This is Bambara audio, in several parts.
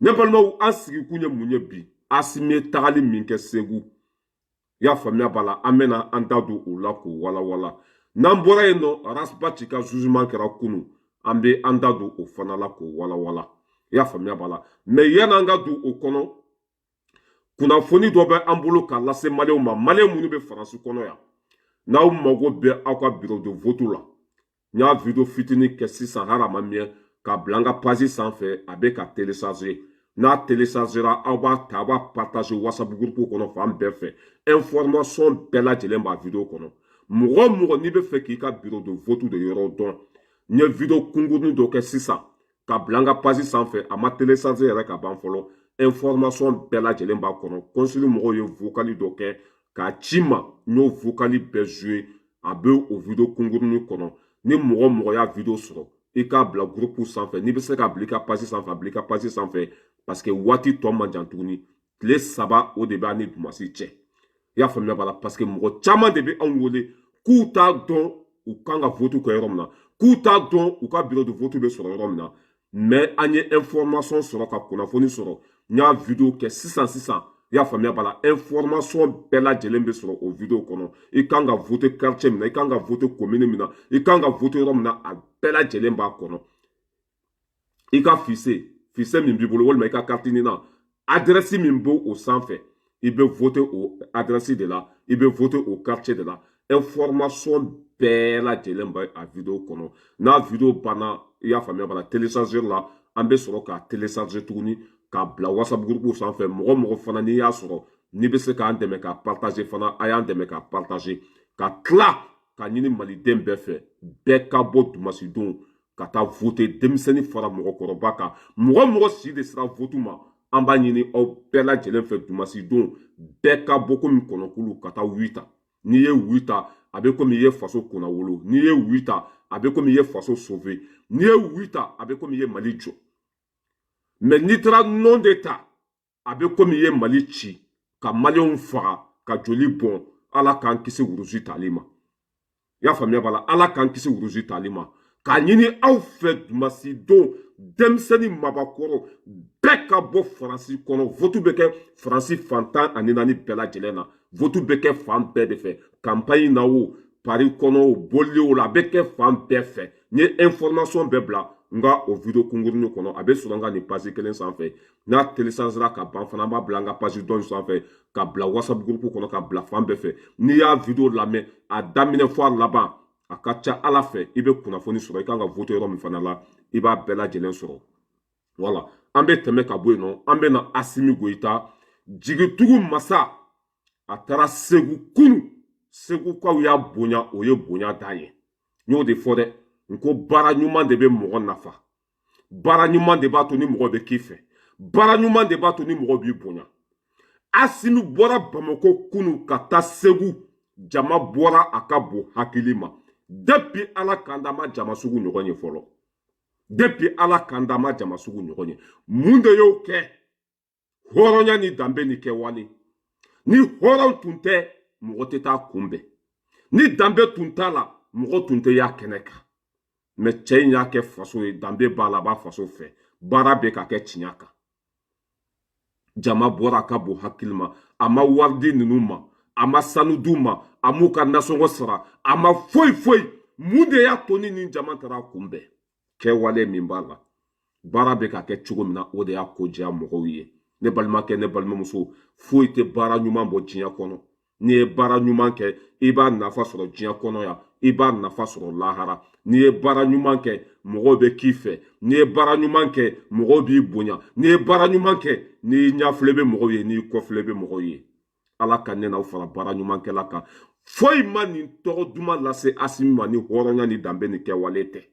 Ne balimaw, an sigikun ye mun ye bi? Asimi ye tagali min kɛ Segu, i y'a faamuya b'a la, an bɛna an da don o la k'o walawala. N'an bɔra yen nɔ, Ras Bath ka jugement kɛra kunu, an bɛ an da don o fana la k'o walawala, i y'a faamuya b'a la. Mais yan'an ka don o kɔnɔ, kunnafoni dɔ bɛ an bolo k'a lase maliyɛnw ma. Maliyɛn minnu bɛ Faransi kɔnɔ yan, n'aw mago bɛ aw ka bureau de vote la, n y'a vidéo fitinin kɛ sisan, hali a ma mɛn, k'a bila an ka page sanfɛ, a bɛ ka télécharger. N'a téléchargera, aw b'a ta, aw b'a partager WhatsApp groupe kɔnɔ fan bɛɛ fɛ. Information bɛɛ lajɛlen b'a vidéo kɔnɔ. Mɔgɔ o mɔgɔ n'i bɛ fɛ k'i ka bureau de vote de yɔrɔ dɔn, n ye vidéo kunkurunin dɔ kɛ sisan ka bila an ka page sanfɛ, a ma télécharger yɛrɛ ka ban fɔlɔ. Information bɛɛ lajɛlen b'a kɔnɔ. Consul mɔgɔw ye vocal dɔ kɛ k'a ci ma, n y'o vocal bɛɛ jouer, a bɛ o vidéo kunkurunin kɔnɔ. Ni mɔgɔ o mɔgɔ y'a vidéo sɔrɔ, i k'a bila groupe sanfɛ. N'i bɛ se k'a bila i ka page sanfɛ, a bila i ka page sanfɛ, parce que waati tɔ man jan tuguni. Tile 3 o de b'a ni dumasi cɛ, i y'a faamuya b'a la. Parce que mɔgɔ caman de bɛ anw wele k'u t'a dɔn u kan ka vote kɛ yɔrɔ min na, k'u t'a dɔn u ka bureau de vote bɛ sɔrɔ yɔrɔ min na. Mais an ye information sɔrɔ, ka kunnafoni sɔrɔ, n y'a vidéo kɛ sisan sisan, i y'a faamuya b'a la. Information bɛɛ lajɛlen bɛ sɔrɔ o vidéo kɔnɔ. I kan ka voter quartier min na, i kan ka voter commune min na, i kan ka voter yɔrɔ min na, a bɛɛ lajɛlen b'a kɔnɔ. I ka fiche min b'i bolo, walima i ka carte NINA, adresse min b'o o sanfɛ, i bɛ voter o adresse de la, i bɛ voter o quartier de la. Information bɛɛ lajɛlen bɛ a vidéo kɔnɔ. N'a vidéo banna, i y'a faamuya b'a la, télécharger la, an bɛ sɔrɔ k'a télécharger tuguni k'a bila WhatsApp groupe sanfɛ. Mɔgɔ mɔgɔ fana n'i y'a sɔrɔ, n'i bɛ se k'an dɛmɛ k'a partager fana, a y'an dɛmɛ k'a partager. Ka tila ka ɲini maliden bɛɛ fɛ, bɛɛ ka bɔ dumasidenw ka taa voter, denmisɛnnin fara mɔgɔkɔrɔba kan, mɔgɔ mɔgɔ si de sera vote ma. An b'a ɲini aw bɛɛ lajɛlen fɛ, dumasidenw bɛɛ ka bɔ komi kɔnɔkulu ka taa oui ta. N'i ye oui ta, a bɛ komi i ye faso kunnawolo. N'i ye oui ta, a bɛ komi i ye faso sauver. N'i ye oui ta, a bɛ komi i ye Mali jɔ. Mais n'i taara non de ta, a bɛ komi i ye Mali ci, ka maliyɛnw faga, ka joli bɔn. Ala k'an kisi wurusi tali ma, i y'a faamuya b'a la. Ala k'an kisi wurusi tali ma. K'a ɲini aw fɛ, dumasidenw, denmisɛnnin, mabakɔrɔ, bɛɛ ka bɔ Faransi kɔnɔ. Vote bɛ kɛ Faransi fan 14 bɛɛ lajɛlen na. Vote bɛ kɛ fan bɛɛ de fɛ, campagne na o, Paris kɔnɔ o, boli o la, a bɛ kɛ fan bɛɛ fɛ. N ye information bɛɛ bila n ka o vidéo kunkurunin kɔnɔ, a bɛ sɔrɔ n ka nin page kelen sanfɛ. N'a téléchargera ka ban fana, an b'a bila an ka page dɔ in sanfɛ, ka bila WhatsApp groupe kɔnɔ, ka bila fan bɛɛ fɛ. N'i y'a vidéo lamɛn a daminɛ fɔ a laban, a ka ca Ala fɛ, i bɛ kunnafoni sɔrɔ. I kan ka voter yɔrɔ min fana la, i b'a bɛɛ lajɛlen sɔrɔ. Wala an bɛ tɛmɛ ka bɔ yen nɔ, an bɛ na Asimi Goyita, jigitugu masa. A taara Segu kunu, Segukaw y'a bonya, o ye bonya dan ye. N y'o de fɔ dɛ, n ko baara ɲuman de bɛ mɔgɔ nafa, baara ɲuman de b'a to ni mɔgɔ bɛ k'i fɛ, baara ɲuman de b'a to ni mɔgɔ b'i bonya. Asimi bɔra Bamakɔ kunu ka taa Segu, jama bɔra a ka bon hakili ma. Depuis Ala k'an da ma jama sugu ɲɔgɔn ye fɔlɔ, depuis Ala k'an da ma jama sugu ɲɔgɔn ye. Mun de y'o kɛ? Hɔrɔnya ni danbe ni kɛwale. Ni hɔrɔn tun tɛ, mɔgɔ tɛ taa kunbɛn. Ni danbe tun t'a la, mɔgɔ tun tɛ y'a kɛnɛ kan. Mais cɛ in y'a kɛ faso ye, danbe b'a la, a b'a faso fɛ, baara bɛ ka kɛ tiɲɛ kan. Jama bɔra a ka bon hakili ma. A ma wari di ninnu ma, a ma sanu d'u ma, a m'u ka nasɔngɔ sara, a ma foyi foyi. Mun de y'a to ni nin jama taara kunbɛn? Kɛwale min b'a la, baara bɛ ka kɛ cogo min na, o de y'a ko diya mɔgɔw ye. Ne balimakɛ, ne balimamuso, foyi tɛ baara ɲuman bɔ diɲɛ kɔnɔ. N'i ye baara ɲuman kɛ, i b'a nafa sɔrɔ diɲɛ kɔnɔ yan, i b'a nafa sɔrɔ lahara. N'i ye baara ɲuman kɛ, mɔgɔw bɛ k'i fɛ. N'i ye baara ɲuman kɛ, mɔgɔw b'i bonya. N'i ye baara ɲuman kɛ, n'i ɲɛfilɛ bɛ mɔgɔw ye, n'i kɔfilɛ bɛ mɔgɔw ye. Ala ka ne n'aw fara baara ɲumankɛla kan. Foyi ma nin tɔgɔ duman lase Asimi ma ni hɔrɔnya ni danbe ni kɛwale tɛ.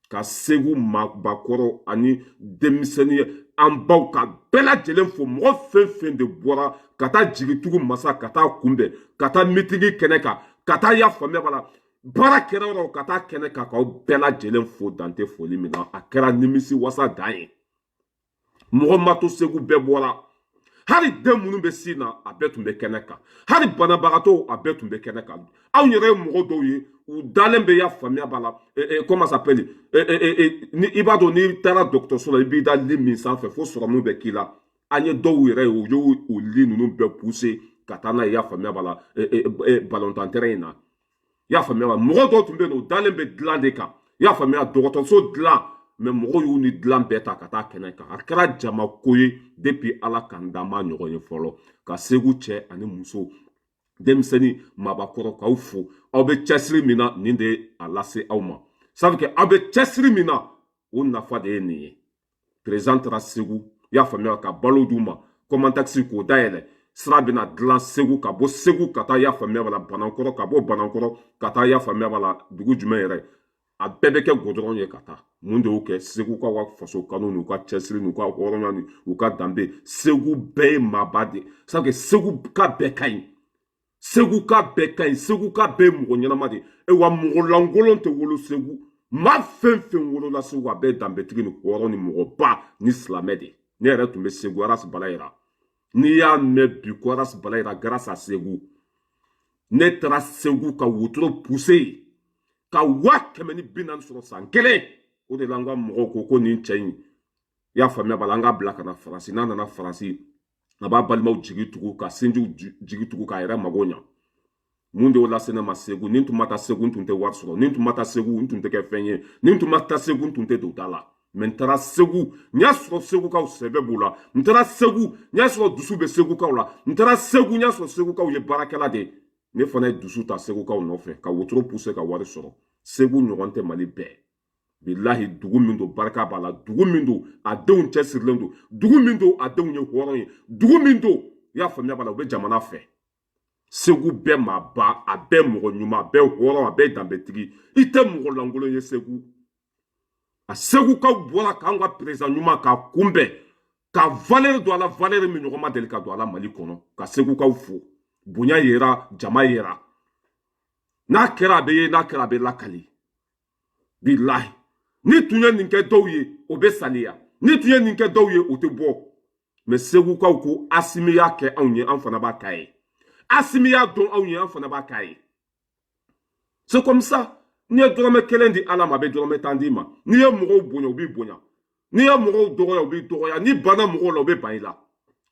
Ka Segu maabakɔrɔ ani denmisɛnnin, an baw, ka bɛɛ lajɛlen fo. Mɔgɔ fɛn fɛn de bɔra ka taa jigitugu masa, ka taa kunbɛn, ka taa mitigi kɛnɛ kan, ka taa, y'a faamuya b'a la, baara kɛra yɔrɔ, ka taa kɛnɛ kan, k'aw bɛɛ lajɛlen fo, dan tɛ foli min na. A kɛra nimisi wasa dan ye. Mɔgɔ ma to Segu, bɛɛ bɔra. Hali den minnu bɛ sin na, a bɛɛ tun bɛ kɛnɛ kan. Hali banabagatɔw, a bɛɛ tun bɛ kɛnɛ kan. Anw yɛrɛ ye mɔgɔ dɔw ye, u dalen bɛ, y'a faamuya b'a la, comment s'appelle, ni i b'a dɔn, n'i taara dɔgɔtɔrɔso la, i b'i da lit min sanfɛ fo sɔrɔmu bɛ k'i la. An ye dɔw yɛrɛ ye, u y'o o lit ninnu bɛɛ pousser ka taa n'a ye, i y'a faamuya b'a la, balontan terrain in na, i y'a faamuya b'a la. Mɔgɔ dɔw tun bɛ yen nɔ, u dalen bɛ dilan de kan, i y'a faamuya, dɔgɔtɔrɔso dilan, mais mɔgɔw y'u ni dilan bɛɛ ta ka taa kɛnɛ kan. A kɛra jamako ye depuis Ala k'an da ma ɲɔgɔn ye fɔlɔ. Ka Segu cɛ ani muso, denmisɛnnin, maabakɔrɔ, k'aw fo. Aw bɛ cɛsiri min na, nin de ye a lase aw ma. Sabu kɛ aw bɛ cɛsiri min na, o nafa de ye nin ye. Président taara Segu, i y'a faamuya, ka balo d'u ma, Comantaxi k'o dayɛlɛ, sira bɛna dilan Segu, ka bɔ Segu ka taa, i y'a faamuya b'a la, Banankɔrɔ, ka bɔ Banankɔrɔ ka taa, i y'a faamuya b'a la, dugu jumɛn yɛrɛ, a bɛɛ bɛ kɛ goudron ye ka taa. Mun de y'o kɛ? Segu ka faso kanu n'u ka cɛsiri n'u ka hɔrɔnya ni u ka danbe. Segu bɛɛ ye maaba de, sabu Segu ka bɛɛ ka ɲi, Segu ka bɛɛ ka ɲi, Segu ka bɛɛ ye mɔgɔ ɲɛnama de ye. Wa mɔgɔ lankolon tɛ wolo Segu. Maa fɛn fɛn wolola Segu, a bɛɛ ye danbetigi ni hɔrɔn ni mɔgɔba ni silamɛ de. Ne yɛrɛ tun bɛ Segu, Aras Balayira. N'i y'a mɛn bi ko Aras Balayira, grâce à Segu. Ne taara Segu ka wotoro pousser ka 140 000 sɔrɔ san kelen. O de la n ka mɔgɔw ko ko nin cɛ in, i y'a faamuya b'a la, an k'a bila ka na Faransi. N'a nana Faransi, a b'a balimaw jigi tugu, ka sinjiw jigi tugu, k'a yɛrɛ mago ɲa. Mun de y'o lase ne ma Segu? Ni n tun ma taa Segu, n tun tɛ wari sɔrɔ. Ni n tun ma taa Segu, n tun tɛ kɛ fɛn ye. Ni n tun ma taa Segu, n tun tɛ don da la. Mais n taara Segu, n y'a sɔrɔ Segukaw sɛbɛ b'u la. N taara Segu, n y'a sɔrɔ dusu bɛ Segukaw la. N taara Segu, n y'a sɔrɔ Segukaw ye baarakɛla de ye. Ne fana ye dusu ta Segukaw nɔfɛ ka wotoro pousser ka wari sɔrɔ. Segu ɲɔgɔn tɛ Mali bɛɛ, bilahi. Dugu min don, barika b'a la. Dugu min don, a denw cɛsirilen don. Dugu min don, a denw ye hɔrɔn ye. Dugu min don, i y'a faamuya b'a la, u bɛ jamana fɛ. Segu bɛɛ maaba, a bɛɛ mɔgɔ ɲuman, a bɛɛ hɔrɔn, a bɛɛ danbetigi. I tɛ mɔgɔ lankolon ye Segu. A Segukaw bɔra k'an ka président ɲuman k'a kunbɛn, ka valeur don a la, valeur min ɲɔgɔn ma deli ka don a la Mali kɔnɔ. Ka Segukaw fo, bonya yera, jama yera. N'a kɛra, a bɛ ye, n'a kɛra, a bɛ lakali, bilahi. Ni tun ye nin kɛ dɔw ye, o bɛ saliya. Ni tun ye nin kɛ dɔw ye, o tɛ bɔ. Mais Segukaw ko Asimi y'a kɛ anw ye, an fana b'a k'a ye. Asimi y'a dɔn anw ye, an fana b'a k'a ye. C'est comme ça. N'i ye dɔrɔmɛ kelen di Ala ma, a bɛ dɔrɔmɛ 10 d'i ma. N'i ye mɔgɔw bonya, u b'i bonya. N'i ye mɔgɔw dɔgɔya, u b'i dɔgɔya. N'i banna mɔgɔw la, u bɛ ban i la.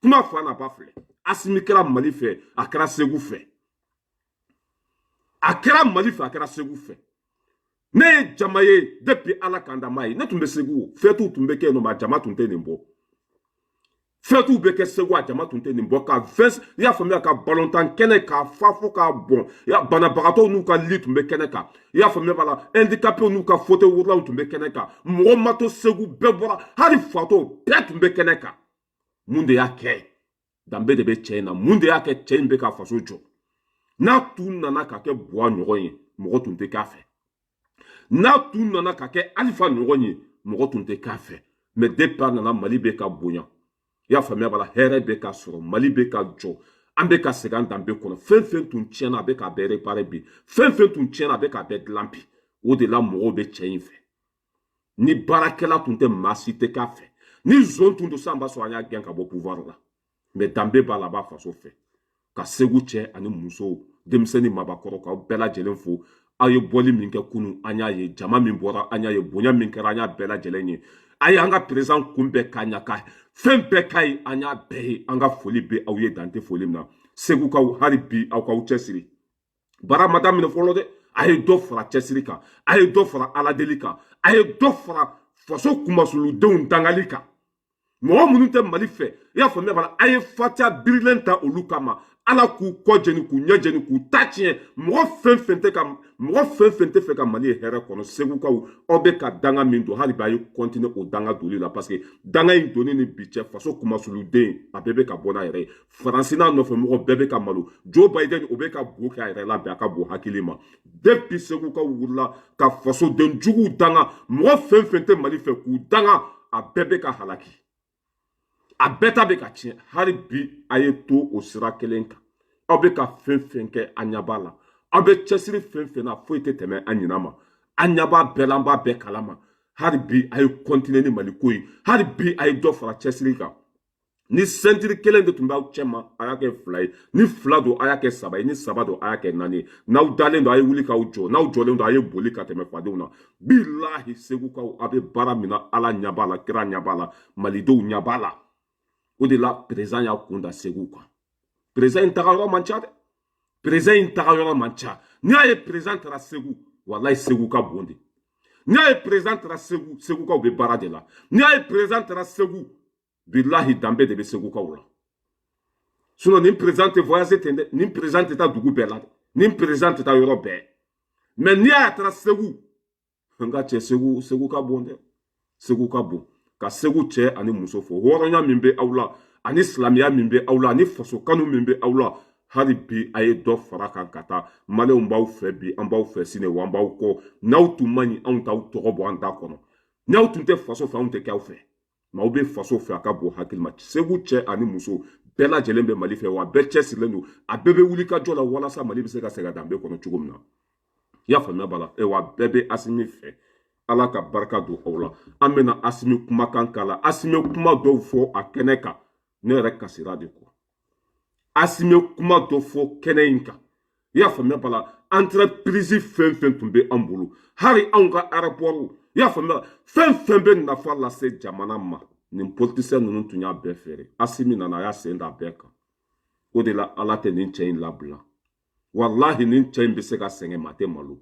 Kuma fa n'a ba filɛ. Asimi kɛra Mali fɛ, a kɛra Segu fɛ. A kɛra Mali fɛ, a kɛra Segu fɛ. Ne ye jama ye depuis Ala k'an da ma ye. Ne tun bɛ Segu, fêtew tun bɛ kɛ yen nɔ, mais a jama tun tɛ nin bɔ. Fêtew bɛ kɛ Segu, a jama tun tɛ nin bɔ. Ka fɛn, i y'a faamuya, ka balontan kɛnɛ k'a fa fo k'a bɔn. Banabagatɔw n'u ka lit tun bɛ kɛnɛ kan, i y'a faamuya b'a la, handicapéw n'u ka fauteuil roulant tun bɛ kɛnɛ kan. Mɔgɔ ma to Segu, bɛɛ bɔra, hali fatɔw bɛɛ tun bɛ kɛnɛ kan. Mun de y'a kɛ? Danbe de bɛ cɛ in na. Mun de y'a kɛ? Cɛ in bɛ ka faso jɔ. N'a tun nana ka kɛ Buwa ɲɔgɔn ye, mɔgɔ tun tɛ k'a fɛ. N'a tun nana ka kɛ Alifa ɲɔgɔn ye, mɔgɔ tun tɛ k'a fɛ. Mais depuis a nana, Mali bɛ ka bonya, i y'a faamuya b'a la, hɛrɛ bɛ ka sɔrɔ, Mali bɛ ka jɔ, an bɛ ka segin an danbe kɔnɔ. Fɛn fɛn tun tiɲɛna, a bɛ k'a bɛɛ réparer bi. Fɛn fɛn tun tiɲɛna, a bɛ k'a bɛɛ dilan bi. O de la mɔgɔw bɛ cɛ in fɛ. Ni baarakɛla tun tɛ, maa si tɛ k'a fɛ. Ni zon tun don sisan, b'a sɔrɔ an y'a gɛn ka bɔ pouvoir la. Mais danbe b'a la, a b'a faso fɛ. Ka Segu cɛ ani musow, denmisɛnnin, maabakɔrɔ, k'aw bɛɛ lajɛlen fo. Aw ye bɔli min kɛ kunun, an y'a ye. Jama min bɔra, an y'a ye. Bonya min kɛra, an y'a bɛɛ lajɛlen ye. A ye an ka président kunbɛn ka ɲa, ka fɛn bɛɛ k'a ye, an y'a bɛɛ ye. An ka foli bɛ aw ye, dan tɛ foli min na. Segukaw, hali bi aw k'aw cɛsiri. Baara ma daminɛ fɔlɔ dɛ. A ye dɔ fara cɛsiri kan, a ye dɔ fara aladeli kan, a ye dɔ fara faso kumasuludenw dangali kan. Mɔgɔ minnu tɛ Mali fɛ, i y'a faamuya b'a la, a ye fatiya birilen ta olu kama, Ala k'u kɔ jeni, k'u ɲɛ jeni, k'u ta tiɲɛ. Mɔgɔ fɛn fɛn tɛ ka, mɔgɔ fɛn fɛn tɛ fɛ ka Mali ye hɛrɛ kɔnɔ, Segukaw, aw bɛ ka danga min don, hali bi a ye continuer o danga doli la, parce que danga in donni ni bi cɛ, faso kumasuluden a bɛɛ bɛ ka bɔ n'a yɛrɛ ye. Faransi n'a nɔfɛ mɔgɔ bɛɛ bɛ ka malo. Joe Biden, o bɛ ka bo kɛ a yɛrɛ la bi, a ka bon hakili ma. Depuis Segukaw wulila ka fasoden juguw danga, mɔgɔ fɛn fɛn tɛ Mali fɛ k'u danga, a bɛɛ bɛ ka halaki, a bɛɛ ta bɛ ka tiɲɛ. Hali bi a ye to o sira kelen kan. Aw bɛ ka fɛn fɛn kɛ, an ɲɛ b'a la. Aw bɛ cɛsiri fɛn fɛn na, foyi tɛ tɛmɛ an ɲinɛ ma. An ɲɛ b'a bɛɛ la, an b'a bɛɛ kalama. Hali bi a ye continuer ni Mali ko ye. Hali bi a ye dɔ fara cɛsiri kan. Ni ceinture kelen de tun b'aw cɛ ma, a y'a kɛ fila ye. Ni fila don, a y'a kɛ saba ye. Ni saba don, a y'a kɛ naani ye. N'aw dalen don, a ye wuli k'aw jɔ. N'aw jɔlen don, a ye boli ka tɛmɛ fadenw na. Bilahi, Segukaw, a bɛ baara min na, Ala ɲɛ b'a la, kira ɲɛ b'a la, malidenw ɲɛ b'a la. O de la président y'a kun da Segu kan. Président in taga yɔrɔ man ca dɛ, président in taga yɔrɔ man ca. N'i y'a ye président taara Segu, walayi, Segu ka bon de. N'i y'a ye président taara Segu, Segukaw bɛ baara de la. N'i y'a ye président taara Segu, bilahi, danbe de bɛ Segukaw la. Sinon nin président tɛ voyage ten dɛ, nin président tɛ taa dugu bɛɛ la dɛ, nin président tɛ taa yɔrɔ bɛɛ. Mais n'i y'a taara Segu, n ka cɛ, Segu, Segu ka bon dɛ, Segu ka bon. Ka Segu cɛ ani muso fo, hɔrɔnya min bɛ aw la, ani silamɛya min bɛ aw la, ani faso kanu min bɛ aw la, hali bi a ye dɔ fara kan ka taa. Maliyɛnw b'aw fɛ bi, an b'aw fɛ sini, wa an b'aw kɔ. N'aw tun man ɲi, anw t'aw tɔgɔ bɔ an da kɔnɔ. N'aw tun tɛ faso fɛ, anw tɛ kɛ aw fɛ. Mɛ aw bɛ faso fɛ, a ka bon hakili ma. Segu cɛ ani muso bɛɛ lajɛlen bɛ Mali fɛ, wa bɛɛ cɛsirilen don, a bɛɛ bɛ wuli ka jɔ la walasa Mali bɛ se ka segin a danbe kɔnɔ cogo min na. I y'a faamuya b'a la? Wa bɛɛ bɛ Asimi fɛ. Ala ka barika don aw la. An bɛna Asimi kumakan k'a la. Asimi kuma dɔw fɔ a kɛnɛ kan, ne yɛrɛ kasira de kɔ. Asimi kuma dɔ fɔ kɛnɛ in kan, i y'a faamuya b'a la? Entreprise fɛn fɛn tun bɛ an bolo, hali anw ka aéroport, i y'a faamuya, fɛn fɛn bɛ nafa lase jamana ma, nin politicien ninnu tun y'a bɛɛ feere. Asimi nana, a y'a sen da bɛɛ kan. O de la Ala tɛ nin cɛ in labila. Walahi, nin cɛ in bɛ se ka sɛgɛn, ma tɛ malo.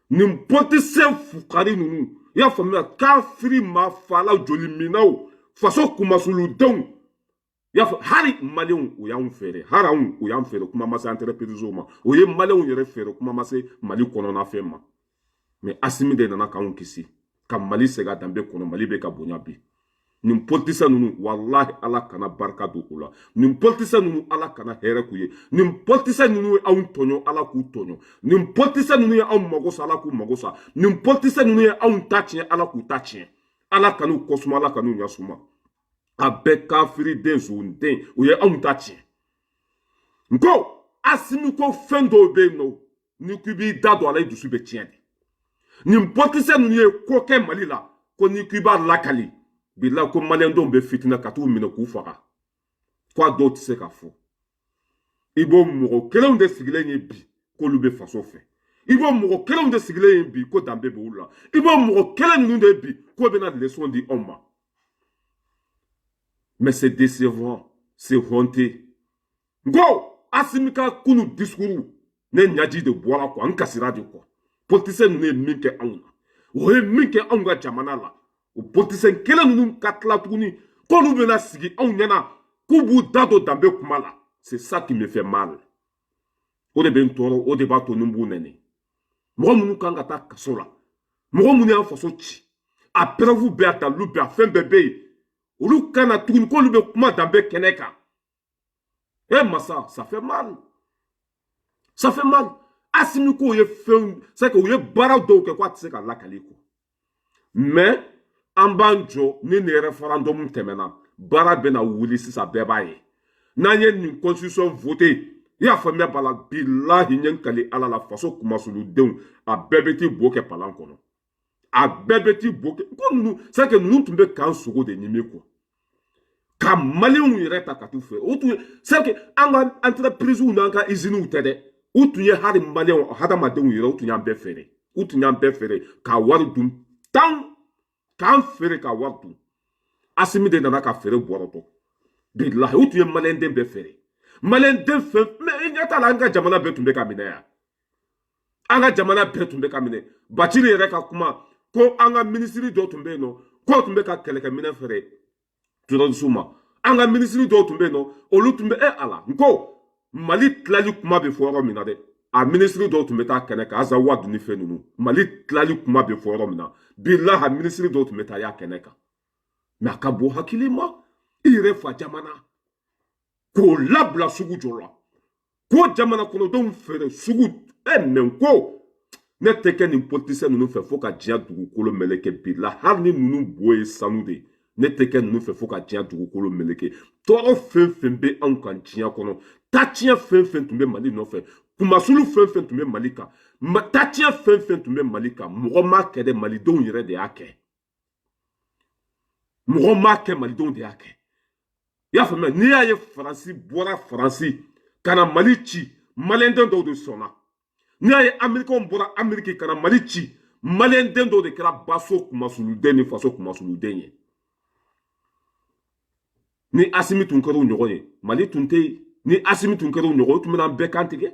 Nin politicien fukari ninnu, i y'a faamuya, kafiri maa falaw, joli minnaw, faso kumasuludenw, i y'a fɔ, hali maliyɛnw, o y'anw feere. Hali anw, o y'an feere. Kuma ma se entreprise ma, o ye maliyɛnw yɛrɛ feere. Kuma ma se Mali kɔnɔna fɛn ma. Mais Asimi de nana k'anw kisi, ka Mali segin a danbe kɔnɔ. Mali bɛ ka bonya bi. Nin politicien ninnu, walahi, Ala kana barika don u la. Nin politicien ninnu, Ala kana hɛrɛ k'u ye. Nin politicien ninnu ye anw tɔɲɔ, Ala k'u tɔɲɔ. Nin politicien ninnu ye anw mago sa, Ala k'u mago sa. Nin politicien ninnu ye anw ta tiɲɛ, Ala k'u ta tiɲɛ. Ala kan'u kɔsuma, Ala kan'u ɲɛsuma. A bɛɛ kafiri den, zonden, u ye anw ta tiɲɛ. N ko Asimi ko fɛn dɔw bɛ yen nɔ, n'i ko i b'i da don a la, i dusu bɛ tiɲɛ de. Nin politicien ninnu ye ko kɛ Mali la, ko n'i ko i b'a lakali bila, ko maliyɛndenw bɛ fitinɛ ka t'u minɛ k'u faga, ko a dɔw tɛ se ka fɔ. I b'o mɔgɔ kelenw de sigilen ye bi k'olu bɛ faso fɛ. I b'o mɔgɔ kelenw de sigilen ye bi ko danbe b'olu la. I b'o mɔgɔ kelen ninnu de bi k'o bɛna leçon di anw ma. Mais c'est décevant, c'est honteux. N ko Asimi ka kunu discours, ne ɲaji de bɔra quoi, n kasira de quoi. Politicien ninnu ye min kɛ anw na, o ye min kɛ anw ka jamana la, o politicien kelen ninnu ka tila tuguni k'olu bɛna sigi anw ɲɛna k'u b'u da don danbe kuma la, c'est ça qui me fait mal. O de bɛ n tɔɔrɔ, o de b'a to ni n b'u nɛni. Mɔgɔ minnu kan ka taa kaso la, mɔgɔ minnu y'an faso ci, a preuve bɛɛ, a dalilu bɛɛ, a fɛn bɛɛ bɛ yen, olu ka na tuguni k'olu bɛ kuma danbe kɛnɛ kan. Eh masa, ça fait mal, ça fait mal. Asimi k'o ye fɛn, c'est que u ye baara dɔw kɛ k'a tɛ se ka lakali quoi. Mais an b'an jɔ ni nin référendum tɛmɛna, baara bɛna wuli sisan, bɛɛ b'a ye. N'an ye nin constitution voté, i y'a faamuya b'a la? Bilahi, n ye n kali Ala la, faso kumasuludenw, a bɛɛ bɛ t'i bo kɛ palan kɔnɔ, a bɛɛ bɛ t'i bo kɛ. Ko ninnu, c'est que ninnu tun bɛ k'an sogo de ɲimi quoi, ka maliyɛnw yɛrɛ ta ka t'u fɛ. O tun ye, c'est que an ka entreprise n'an ka usines tɛ dɛ, u tun ye hali maliyɛnw, hadamadenw yɛrɛ, u tun y'an bɛɛ feere. U tun y'an bɛɛ feere k'a wari dun tan, k'an feere k'a wari dun. Asimi de nana ka feere bɔrɔtɔ. Bilahi, u tun ye maliyɛnden bɛɛ feere, maliyɛnden fɛn. Mais i ɲɛ t'a la, an ka jamana bɛɛ tun bɛ ka minɛ yan, an ka jamana bɛɛ tun bɛ ka minɛ. Bacili yɛrɛ ka kuma ko an ka minisiri dɔw tun bɛ yen nɔ, k'o tun bɛ ka kɛlɛkɛminɛ feere terroriste ma. An ka minisiri dɔw tun bɛ yen nɔ, olu tun bɛ e ala. N ko Mali tilali kuma bɛ fɔ yɔrɔ min na dɛ, a minisiri dɔw tun bɛ taa kɛnɛ kan, Azawad ni fɛn ninnu. Mali tilali kuma bɛ fɔ yɔrɔ min na, bilaha, minisiri dɔw tun bɛ taa y'a kɛnɛ kan. Mais a ka bɔ hakili ma, i yɛrɛ fa jamana k'o labila sugu jɔ la, k'o jamana kɔnɔdenw feere sugu e. Mɛ ko ne tɛ kɛ nin politicien ninnu fɛ fo ka diɲɛ dugukolo meleke. Bi la, hali ni ninnu bo ye sanu de ye, ne tɛ kɛ ninnu fɛ fo ka diɲɛ dugukolo meleke. Tɔɔrɔ fɛn fɛn bɛ anw kan diɲɛ kɔnɔ, tatiɲɛ fɛn fɛn tun bɛ Mali nɔfɛ, kumasulu fɛn fɛn tun bɛ Mali kan, tatiɲɛ fɛn fɛn tun bɛ Mali kan, mɔgɔ m'a kɛ dɛ, malidenw yɛrɛ de y'a kɛ. Mɔgɔ m'a kɛ, malidenw de y'a kɛ. I y'a faamuya, n'i y'a ye Faransi bɔra Faransi ka na Mali ci, maliyɛnden dɔw de sɔnna. N'i y'a ye Amerikɛnw bɔra Ameriki ka na Mali ci, maliyɛnden dɔw de kɛra baso kumasuluden ni faso kumasuluden ye. Ni Asimi tun kɛra u ɲɔgɔn ye, Mali tun tɛ yen. Ni Asimi tun kɛra u ɲɔgɔn ye, u tun bɛna an bɛɛ kan tigɛ.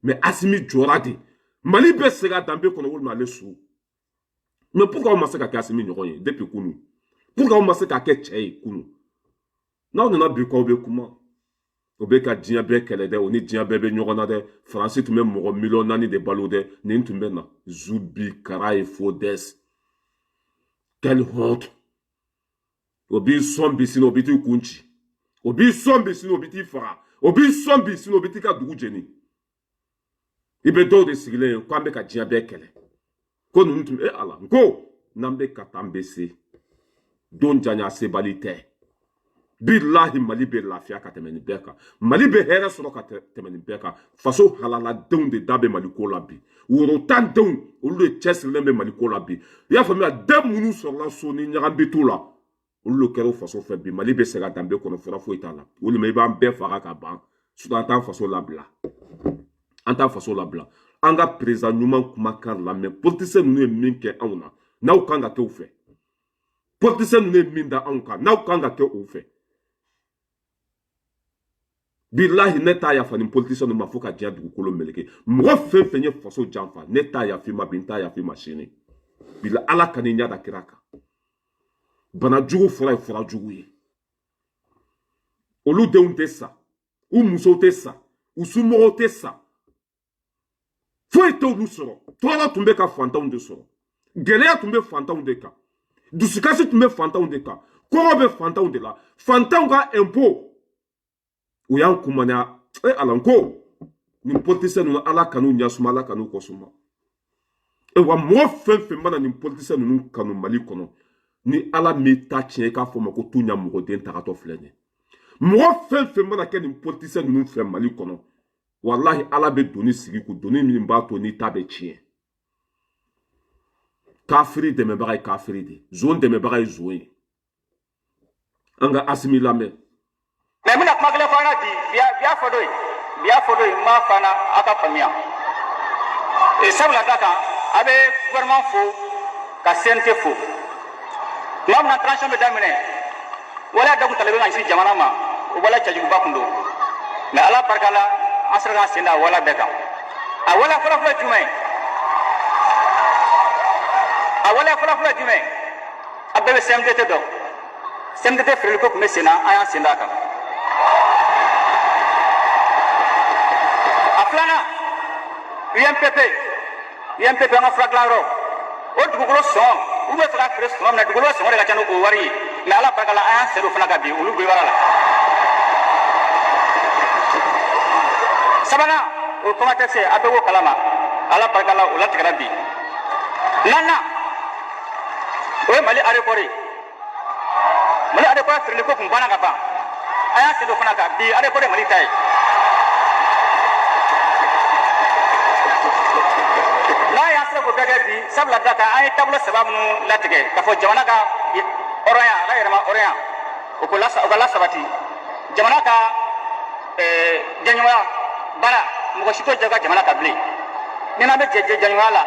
Mais Asimi jɔra de, Mali bɛ segin a danbe kɔnɔ walima ale su. Mais pourquoi aw ma se ka kɛ Asimi ɲɔgɔn ye depuis kunu? Pourquoi aw ma se ka kɛ cɛ ye kunu? N'aw nana bi k'aw bɛ kuma, o bɛ ka diɲɛ bɛɛ kɛlɛ dɛ, o ni diɲɛ bɛɛ bɛ ɲɔgɔn na dɛ. Faransi tun bɛ mɔgɔ 4 miliyɔn de balo dɛ, nin tun bɛ na zubi kara ye fo dɛs. Quelle honte! O b'i sɔn bi, sini o bɛ t'i kun ci. O b'i sɔn bi, sini o bɛ t'i faga. O b'i sɔn bi, sini o bɛ t'i ka dugu jeni. I bɛ dɔw de sigilen ye k'an bɛ ka diɲɛ bɛɛ kɛlɛ, ko ninnu tun e ala n ko n'an bɛ ka taa, an bɛ se don janya sebali tɛ. Bilahi, Mali bɛ lafiya ka tɛmɛ nin bɛɛ kan. Mali bɛ hɛrɛ sɔrɔ ka tɛmɛ nin bɛɛ kan. Faso halaladenw de da bɛ Mali ko la bi. Woro tan denw, olu de cɛsirilen bɛ Mali ko la bi. I y'a faamuya, den minnu sɔrɔla so ni ɲagambi t'u la, olu de kɛra o faso fɛ bi. Mali bɛ segin a danbe kɔnɔ, fura foyi t'a la. Walima i b'an bɛɛ faga ka ban, an t'an faso labila, an t'an faso labila. An ka président ɲuman kumakan lamɛn. Politicien ninnu ye min kɛ anw na, n'aw kan ka kɛ u fɛ. Politicien ninnu ye min da anw kan, n'aw kan ka kɛ u fɛ. Bilahi, ne t'a yafa ni politicien ninnu ma fo ka diɲɛ dugukolo meleke. Mɔgɔ fɛn fɛn ye faso janfa, ne t'a yafa i ma bi, n t'a yafa i ma sini. Bila ala ka n'i ɲɛ da kira kan. Bana jugu fura ye fura jugu ye. Olu denw tɛ sa, u musow tɛ sa, u somɔgɔw tɛ sa, foyi t'olu sɔrɔ. Tɔɔrɔ tun bɛ ka fantanw de sɔrɔ, gɛlɛya tun bɛ fantanw de kan, dusukasi tun bɛ fantanw de kan, kɔngɔ bɛ fantanw de la. Fantanw ka impôt, u y'an kumaniya. E ala n ko nin politicien ninnu, ala kan'u ɲɛsuma, ala kan'u kɔsuma. E wa mɔgɔ fɛn fɛn mana nin politicien ninnu kanu Mali kɔnɔ, ni ala m'i ta tiɲɛ, i k'a fɔ ma ko tu ɲa mɔgɔden tagatɔ filɛ nin ye. Mɔgɔ fɛn fɛn mana kɛ nin politicien ninnu fɛ Mali kɔnɔ, walahi ala bɛ doni sigi ku, doni min b'a to n'i ta bɛ tiɲɛ. Kafiri dɛmɛbaga ye kafiri de, zon dɛmɛbaga ye zon ye. An ka Asimi lamɛn. Mais n bɛna kuma kelen fɔ an na bi. Bi y'a fɔ dɔ ye, bi y'a fɔ dɔ ye, n b'a fɔ an na aw ka faamuya. Sabula da kan, a bɛ gouvernement fo ka CNT fo. Tuma min na transition bɛ daminɛ, waleya dɔ tun talen bɛ ka ɲɛsin jamana ma, o waleya cɛjuguba tun don. Mais ala barika la, an sera k'an sen da a waleya bɛɛ kan. A waleya fɔlɔfɔlɔ ye jumɛn ye? A waleya fɔlɔfɔlɔ ye jumɛn ye? A bɛɛ bɛ CMDT dɔn. CMDT feereli ko tun bɛ sen na, an y'an sen da a kan. A filanan, UMPP. UMPP, an ka fura dilanyɔrɔ, o dugukolo sɔngɔ, u bɛ fɛ ka feere sɔngɔ min na, dugukolo sɔngɔ de ka ca n'o wari ye. Mais ala barika la, an y'an sen don fana ka bi olu bɛ baara la. Sabanan, o COMATEX, a bɛɛ b'o kalama, ala barika la, o latigɛra bi. Naaninan, o ye Mali aéroport ye. Mali aéroport feereli ko kun banna ka ban, an y'an sen don fana kan bi, aéroport ye Mali ta ye. N'a y'an sera k'o bɛɛ kɛ bi, sabula da kan, an ye taabolo saba minnu latigɛ k'a fɔ jamana ka hɔrɔnya, a ka yɛrɛma hɔrɔnya, o ko o ka lasabati, jamana ka jɛɲɔgɔnya baara, mɔgɔ si t'o jɛ ka jamana kan bilen. Ni n'an bɛ jɛ jɛɲɔgɔnya la,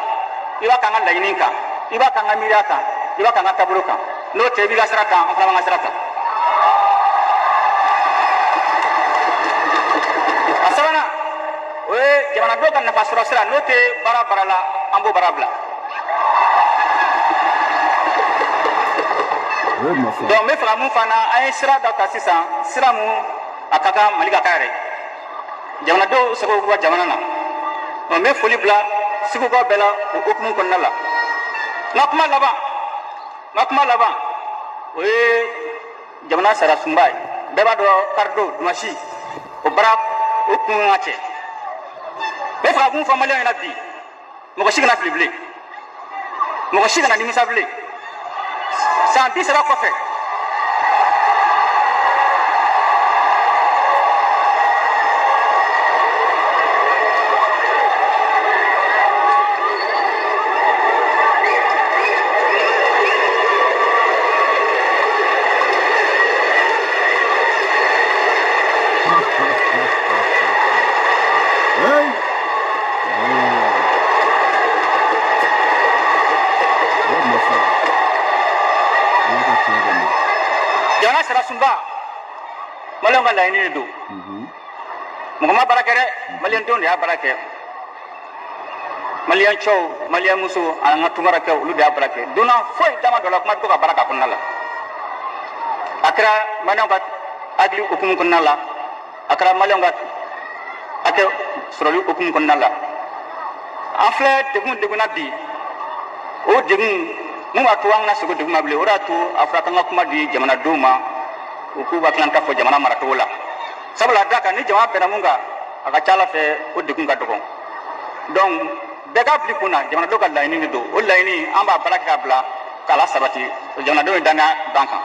i b'a k'an ka laɲini kan, i b'a k'an ka miiriya kan, i b'a k'an ka taabolo kan. N'o tɛ, i b'i ka sira kan, an fana b'an ka sira ta. A sabanan, o ye jamanadenw ka nafa sɔrɔ sira, n'o tɛ baara baara la, an b'o baara bila. Donc n bɛ fɛ ka mun fana, an ye sira dɔ ta sisan, sira mun a ka kan Mali ka k'a yɛrɛ ye, jamanadenw sago b'u ka jamana na. N bɛ foli bila segukaw bɛɛ la o hukumu kɔnɔna la. N ka kuma laban, n ka kuma laban, o ye jamana sariya sunba ye. Bɛɛ b'a dɔn, karidon dimanche, o baara o kun ka cɛ. N bɛ fɛ ka mun fɔ maliyɛnw ɲɛna bi, mɔgɔ si kana fili bilen, mɔgɔ si kana nimisa bilen. San 30 kɔfɛ, Maliyɛnw ka laɲini de don. Mɔgɔ ma baara kɛ dɛ, maliyɛndenw de y'a baara kɛ. Maliyɛn cɛw, maliyɛn musow, an ka tunkarakɛw, olu de y'a baara kɛ. Dunan foyi dama dɔ la, kuma to ka baara k'a kɔnɔna la. A kɛra maliyɛnw ka hakili hukumu kɔnɔna la, a kɛra maliyɛnw ka hakɛ sɔrɔli hukumu kɔnɔna la. An filɛ degun degun na bi, o degun mun b'a to an kana segin o degun ma bilen. O de y'a to a fɔra k'an ka kuma di jamanadenw ma, u k'u hakilinata fɔ jamana maracogo la. Sabula da kan ni jama bɛnna mun kan, a ka ca ala fɛ o degun ka dɔgɔn. Donc bɛɛ k'a bila i kun na, jamanadenw ka laɲini de don. O laɲini, an b'a baara kɛ ka bila k'a la sabati. Jamanadenw ye danaya d'an kan.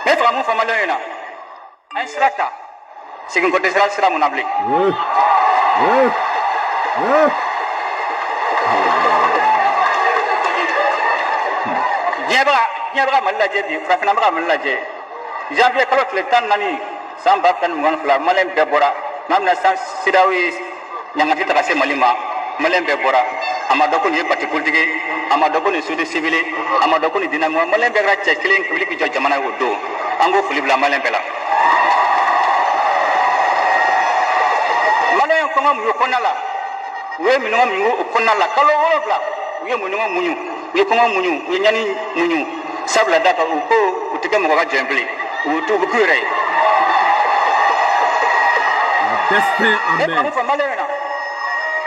N bɛ fɛ ka mun fɔ maliyɛnw ɲɛna? An ye sira ta, segin kɔ tɛ sira sira mun na bilen. Diɲɛ bɛ ka Mali lajɛ bi, farafinna bɛ ka Mali lajɛ. Janvier kalo tile 14, san 2022, maliyɛn bɛɛ bɔra. N'a bɛna san, CEDEAO ye ɲangati ta ka se Mali ma, maliyɛn bɛɛ bɔra. A ma dɔn ko nin ye parti politique ye, a ma dɔn ko nin ye société civile ye, a ma dɔn ko nin diinɛ mɔgɔ. Maliyɛn bɛɛ kɛra cɛ kelen wuli k'i jɔ jamana ye o don. An k'o foli bila maliyɛn bɛɛ la. Maliyɛn ye kɔngɔ muɲu o kɔnɔna la, u ye minɔgɔ muɲu o kɔnɔna la. Kalo 7, u ye minɔgɔ muɲu, u ye kɔngɔ muɲu, u ye ɲani muɲu. Sabula da kan, u ko u tɛ kɛ mɔgɔ ka jɔn bilen, u t'u bɛ k'u yɛrɛ ye. Destin en Ne main. b'a fɔ maliyɛn ɲɛna,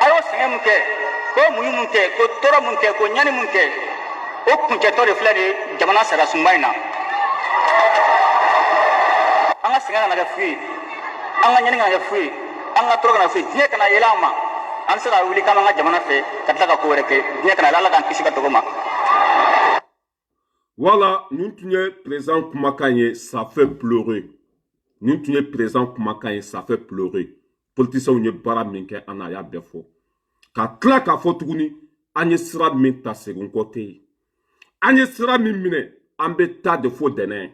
a y'o sɛgɛn mun kɛ, k'o muɲu mun kɛ, k'o tɔɔrɔ mun kɛ, k'o ɲani mun kɛ, o kuncɛtɔ de filɛ nin ye jamana sariya sunba in na. An ka sɛgɛn kana kɛ fu ye, an ka ɲani kana kɛ fu ye, an ka tɔɔrɔ kana fu ye. Diɲɛ kana yɛlɛ an ma. An bɛ se ka wuli k'an b'an ka jamana fɛ ka tila ka ko wɛrɛ kɛ. Diɲɛ kana yɛlɛ. Ala k'an kisi ka tɔgɔ ma. Voilà, nin tun ye président kumakan ye, ça fait pleurer. Nin tun ye président kumakan ye, ça fait pleurer. Politiciens ye baara min kɛ an na, a y'a bɛɛ fɔ. Ka tila k'a fɔ tuguni, an ye sira min ta, segin kɔ tɛ yen. An ye sira min minɛ, an bɛ taa de fo dɛnɛ.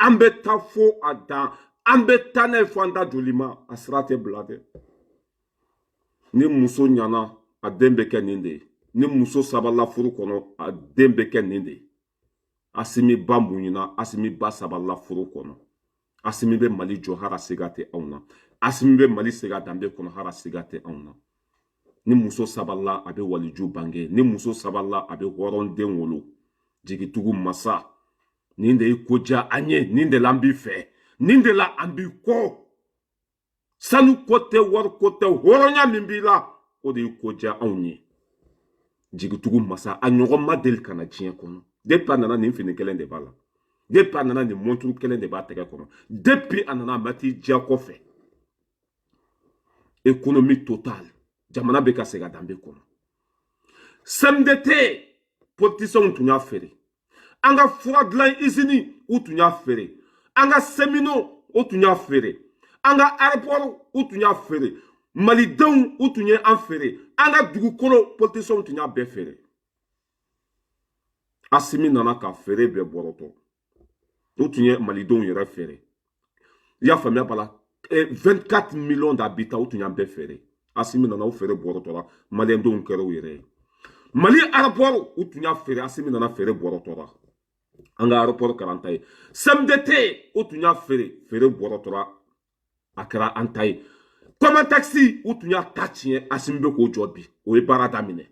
An bɛ taa fo a dan. An bɛ taa n'a ye fo an da joli ma. A sira tɛ bila dɛ. Ni muso ɲana, a den bɛ kɛ nin de ye. Ni muso sabalila furu kɔnɔ, a den bɛ kɛ nin de ye. Asimi ba muɲuna, Asimi ba sabalila furu kɔnɔ. Asimi bɛ Mali jɔ, hara siga tɛ anw na. Asimi bɛ Mali segin a danbe kɔnɔ, hara siga tɛ anw na. Ni muso sabalila, a bɛ waliju bange. Ni muso sabalila, a bɛ hɔrɔnden wolo. Jigitugu masa, nin de ye ko diya an ye, nin de la an b'i fɛ, nin de la an b'i kɔ. Sanu ko tɛ, wari ko tɛ, hɔrɔnya min b'i la, o de ye ko diya anw ye. Jigitugu masa, a ɲɔgɔn ma deli ka na diɲɛ kɔnɔ. Depuis a nana, nin fini kelen de b'a la. Depuis a nana, nin montre kelen de b'a tɛgɛ kɔnɔ. Depuis a nana, a ma t'i diya kɔfɛ. Économie totale, jamana bɛ ka segin a danbe kɔnɔ. CMDT, politiciens tun y'a feere. An ka fura dilan usine, u tun y'a feere. An ka cheminots, o tun y'a feere. An ka aéroport, u tun y'a feere. Malidenw, u tun ye an feere. An ka dugukolo, politiciens tun y'a bɛɛ feere. Asimi nana ka feere bɛɛ bɔrɔtɔ. U tun ye malidenw yɛrɛ feere. I y'a faamuya b'a la, 24 millions d'habitants, u tun y'an bɛɛ feere. Asimi nana, u feere bɔrɔtɔra. Maliyɛndenw kɛra u yɛrɛ ye. Mali aéroport, u tun y'a feere. Asimi nana, feere bɔrɔtɔra. An ka aéroport kɛra an ta ye. CMDT, u tun y'a feere, feere bɔrɔtɔra, a kɛra an ta ye. Comatex, u tun y'a ta tiɲɛ. Asimi bɛ k'o jɔ bi, o ye baara daminɛ.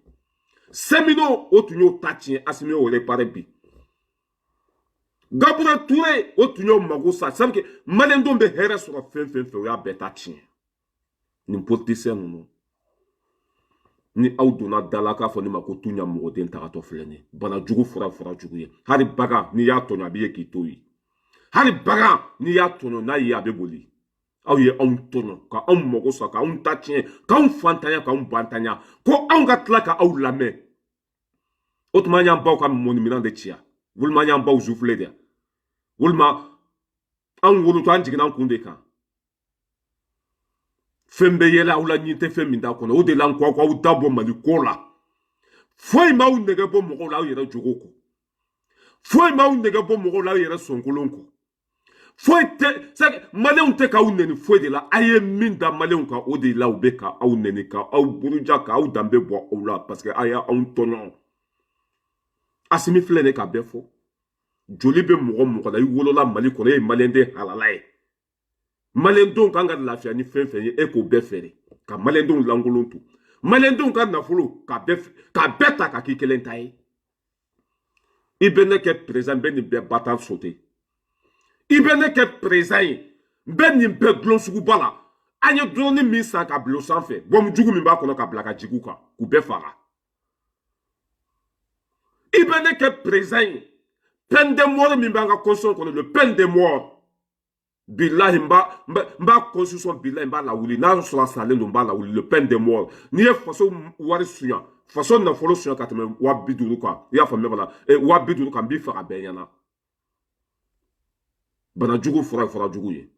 Cheminots, o tun y'o ta tiɲɛ. Asimi y'o réparé bi. Gabriel Touré, o tun y'o mago sa. C'est que maliyɛndenw bɛ hɛrɛ sɔrɔ fɛn fɛn fɛ, o y'a bɛɛ ta tiɲɛ. Nin politicien ninnu, ni aw donna da la k'a fɔ ne ma ko tu ɲa mɔgɔden tagatɔ filɛ nin ye. Bana jugu fura, fura jugu ye. Hali bagan, n'i y'a tɔɲɔ, a bɛ ye k'i to yen. Hali bagan, n'i y'a tɔɲɔ, n'a ye, a bɛ boli. Aw ye anw tɔɲɔ, ka anw mago sa, ka anw ta tiɲɛ, k'anw fantanya, k'anw bantanya, ko anw ka tila ka aw lamɛn. O tuma an y'an baw ka mɔniminɛn de ci yan, walima an y'an baw zufile de yan, walima anw wolotɔ an jiginna an kun de kan. Fɛn bɛ yɛlɛ aw la, ɲin tɛ fɛn min t'a kɔnɔ. O de la n ko aw da bɔ Mali ko la. Foyi m'aw nɛgɛ bɔ mɔgɔw la aw yɛrɛ jogo kɔ. Foyi m'aw nɛgɛ bɔ mɔgɔw la aw yɛrɛ sɔnkolon kɔ. Foyi tɛ maliyɛnw tɛ k'aw nɛni foyi de la. A ye min da maliyɛnw kan, o de la u bɛ ka aw nɛni, ka aw buruja, ka aw danbe bɔ aw la, parce que a y'anw tɔɲɔ. Asimi filɛ nin ye ka bɛɛ fɔ. Joli bɛ mɔgɔ mɔgɔ la, i wolola Mali kɔnɔ, e ye maliyɛnden halala ye. Maliyɛndenw kan ka lafiya ni fɛn fɛn ye, e k'o bɛɛ feere ka maliyɛndenw lankolon to. Maliyɛndenw ka nafolo k'a bɛɛ ta ka k'i kelen ta ye. I bɛ ne kɛ président, n bɛ nin bɛɛ batan sote. I bɛ ne kɛ président ye, n bɛ nin bɛɛ dulon suguba la. An ye dulonni min san ka bila o sanfɛ, bɔnbu jugu min b'a kɔnɔ ka bila ka jigin u kan k'u bɛɛ faga. I bɛ ne kɛ président ye, peine de mort min b'an ka constitution kɔnɔ, le peine de mort, bilahi, n b'a constitution, bilahi, n b'a lawuli. N'a sɔrɔ a salen don, n b'a lawuli, le peine de mort. N'i ye faso wari suɲa, faso nafolo suɲa ka tɛmɛ 50 000 kan, i y'a faamuya b'a la, 50 000 kan, n b'i faga bɛɛ ɲɛna. Banajugu fura ye fura jugu ye.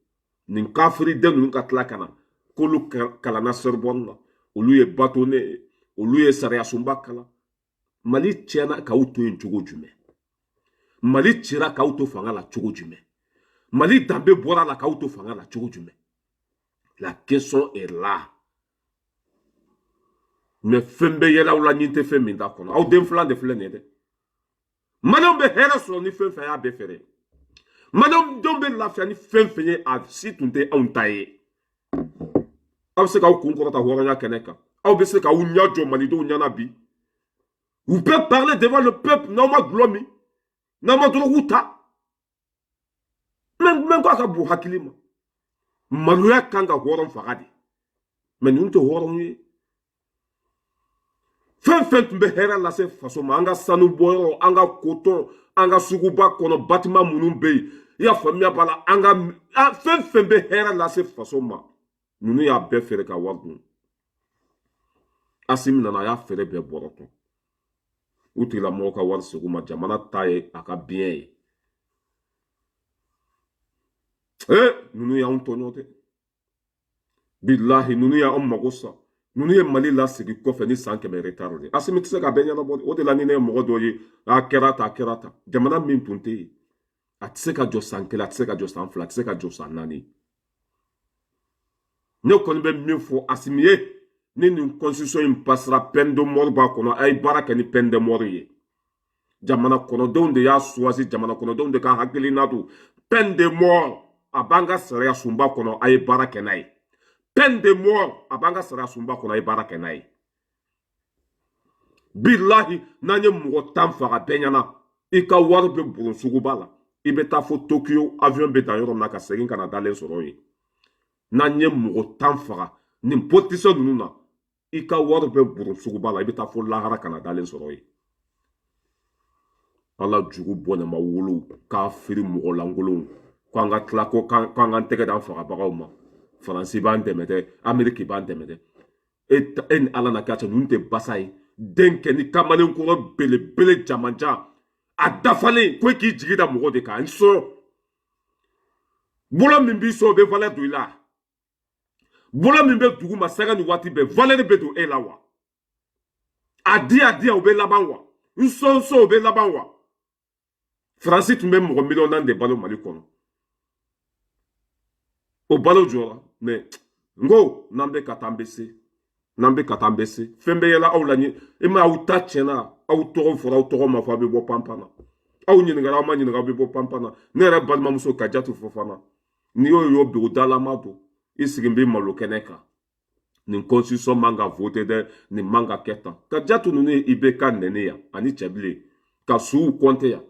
Nin kafiriden ninnu ka tila ka na k'olu kalanna Sorbonne na, olu ye bâtonnier ye, olu ye sariya sunba kalan. Mali tiɲɛna k'aw to yen cogo jumɛn? Mali cira k'aw to fanga la cogo jumɛn? Mali danbe bɔra la k'aw to fanga la cogo jumɛn? La question est là. Mais fɛn bɛ yɛlɛ aw la, ɲin tɛ fɛn min t'a kɔnɔ. Aw den filan de filɛ nin ye dɛ. Maliyɛnw bɛ hɛrɛ sɔrɔ ni fɛn fɛn y'a bɛɛ fɛrɛ. Maliyɛndenw bɛ lafiya ni fɛn fɛn ye, a si tun tɛ anw ta ye. Aw bɛ se k'aw kun kɔrɔta hɔrɔnya kɛnɛ kan. Aw bɛ se k'aw ɲɛ jɔ malidenw ɲɛna bi. Vous pouvez parler devant le peuple n'aw ma dɔlɔ min, n'aw ma dɔrɔgu ta. Mɛ ko a ka bon hakili ma. Maloya kan ka hɔrɔn faga de. Mais ninnu tɛ hɔrɔn ye. Fɛn fɛn tun bɛ hɛrɛ lase faso ma, an ka sanu bɔyɔrɔ, an ka coton, an ka suguba kɔnɔ bâtiment minnu bɛ yen, i y'a faamuya b'a la, an ka fɛn fɛn bɛ hɛrɛ lase faso ma, ninnu y'a bɛɛ feere ka wari dun. Asimi nana, a y'a feere bɛɛ bɔrɔtɔ. U tigilamɔgɔw ka wari segin u ma, jamana ta ye a ka biɲɛ ye. Ninnu y'anw tɔɲɔ dɛ. Bilahi, ninnu y'anw mago sa. Ninnu ye Mali lasegin kɔfɛ ni san 100 retard de. Asimi tɛ se ka bɛɛ ɲɛnabɔ. O de la ni ne ye mɔgɔ dɔ ye, a kɛra tan, a kɛra tan. Jamana min tun tɛ yen, a tɛ se ka jɔ san 1, a tɛ se ka jɔ san 2, a tɛ se ka jɔ san 4. Ne kɔni bɛ min fɔ Asimi ye, ni nin constitution in passera, peine de mort b'a kɔnɔ, a ye baara kɛ ni peine de mort ye. Jamana kɔnɔdenw de y'a choisi, jamana kɔnɔdenw de ka hakilina don. Peine de mort a b'an ka sariya sunba kɔnɔ, a ye baara kɛ n'a ye. Peine de mort a b'an ka sariya sunba kɔnɔ, a ye baara kɛ n'a ye. Bilahi, n'an ye mɔgɔ 10 faga bɛɛ ɲɛna, i ka wari bɛ boron suguba la, i bɛ taa fo Tokyo, avion bɛ dan yɔrɔ min na, ka segin ka na dalen sɔrɔ yen. N'an ye mɔgɔ 10 faga nin politicien ninnu na, i ka wari bɛ boron suguba la, i bɛ taa fo lahara ka na dalen sɔrɔ yen. Ala jugu bɔnɛma wolo k'a feere mɔgɔ lankolonw, k'an ka tila ko k'an k'an tɛgɛ d'an fagabagaw ma. Faransi b'an dɛmɛ dɛ, Ameriki b'an dɛmɛ dɛ. E ni Ala na kɛ cɛ, ninnu tɛ basa ye. Den kɛ ni kamalenkɔrɔ belebele jamanjan a dafalen ko e k'i jigi da mɔgɔ de kan. N sɔn bolo min b'i sɔn, o bɛ valeur don i la. Bolo min bɛ dugu ma sanga ni waati bɛɛ, valeur bɛ don e la wa? A di a di o bɛ laban wa? N sɔn sɔn o bɛ laban wa? Faransi tun bɛ mɔgɔ 4 miliyɔn de balo Mali kɔnɔ, o balo jɔra. Mais n ko n'an bɛ ka taa, an bɛ se. N'an bɛ ka taa, an bɛ se. Fɛn bɛ yɛlɛ aw la ɲɛ. E ma aw ta tiɲɛna, aw tɔgɔ fɔra, aw tɔgɔ ma fɔ, aw bɛ bɔ panpan na. Aw ɲininkara, aw ma ɲininka, aw bɛ bɔ panpan na. Ne yɛrɛ balimamuso Kajatu Fofana, n'i y'o ye, o dalama don, i sigi bɛ malo kɛnɛ kan. Nin constitution man ka voter dɛ, nin man ka kɛ tan. Kajatu ninnu ye IBK nɛni yan ani Cɛbilen ka suw kɔnte yan.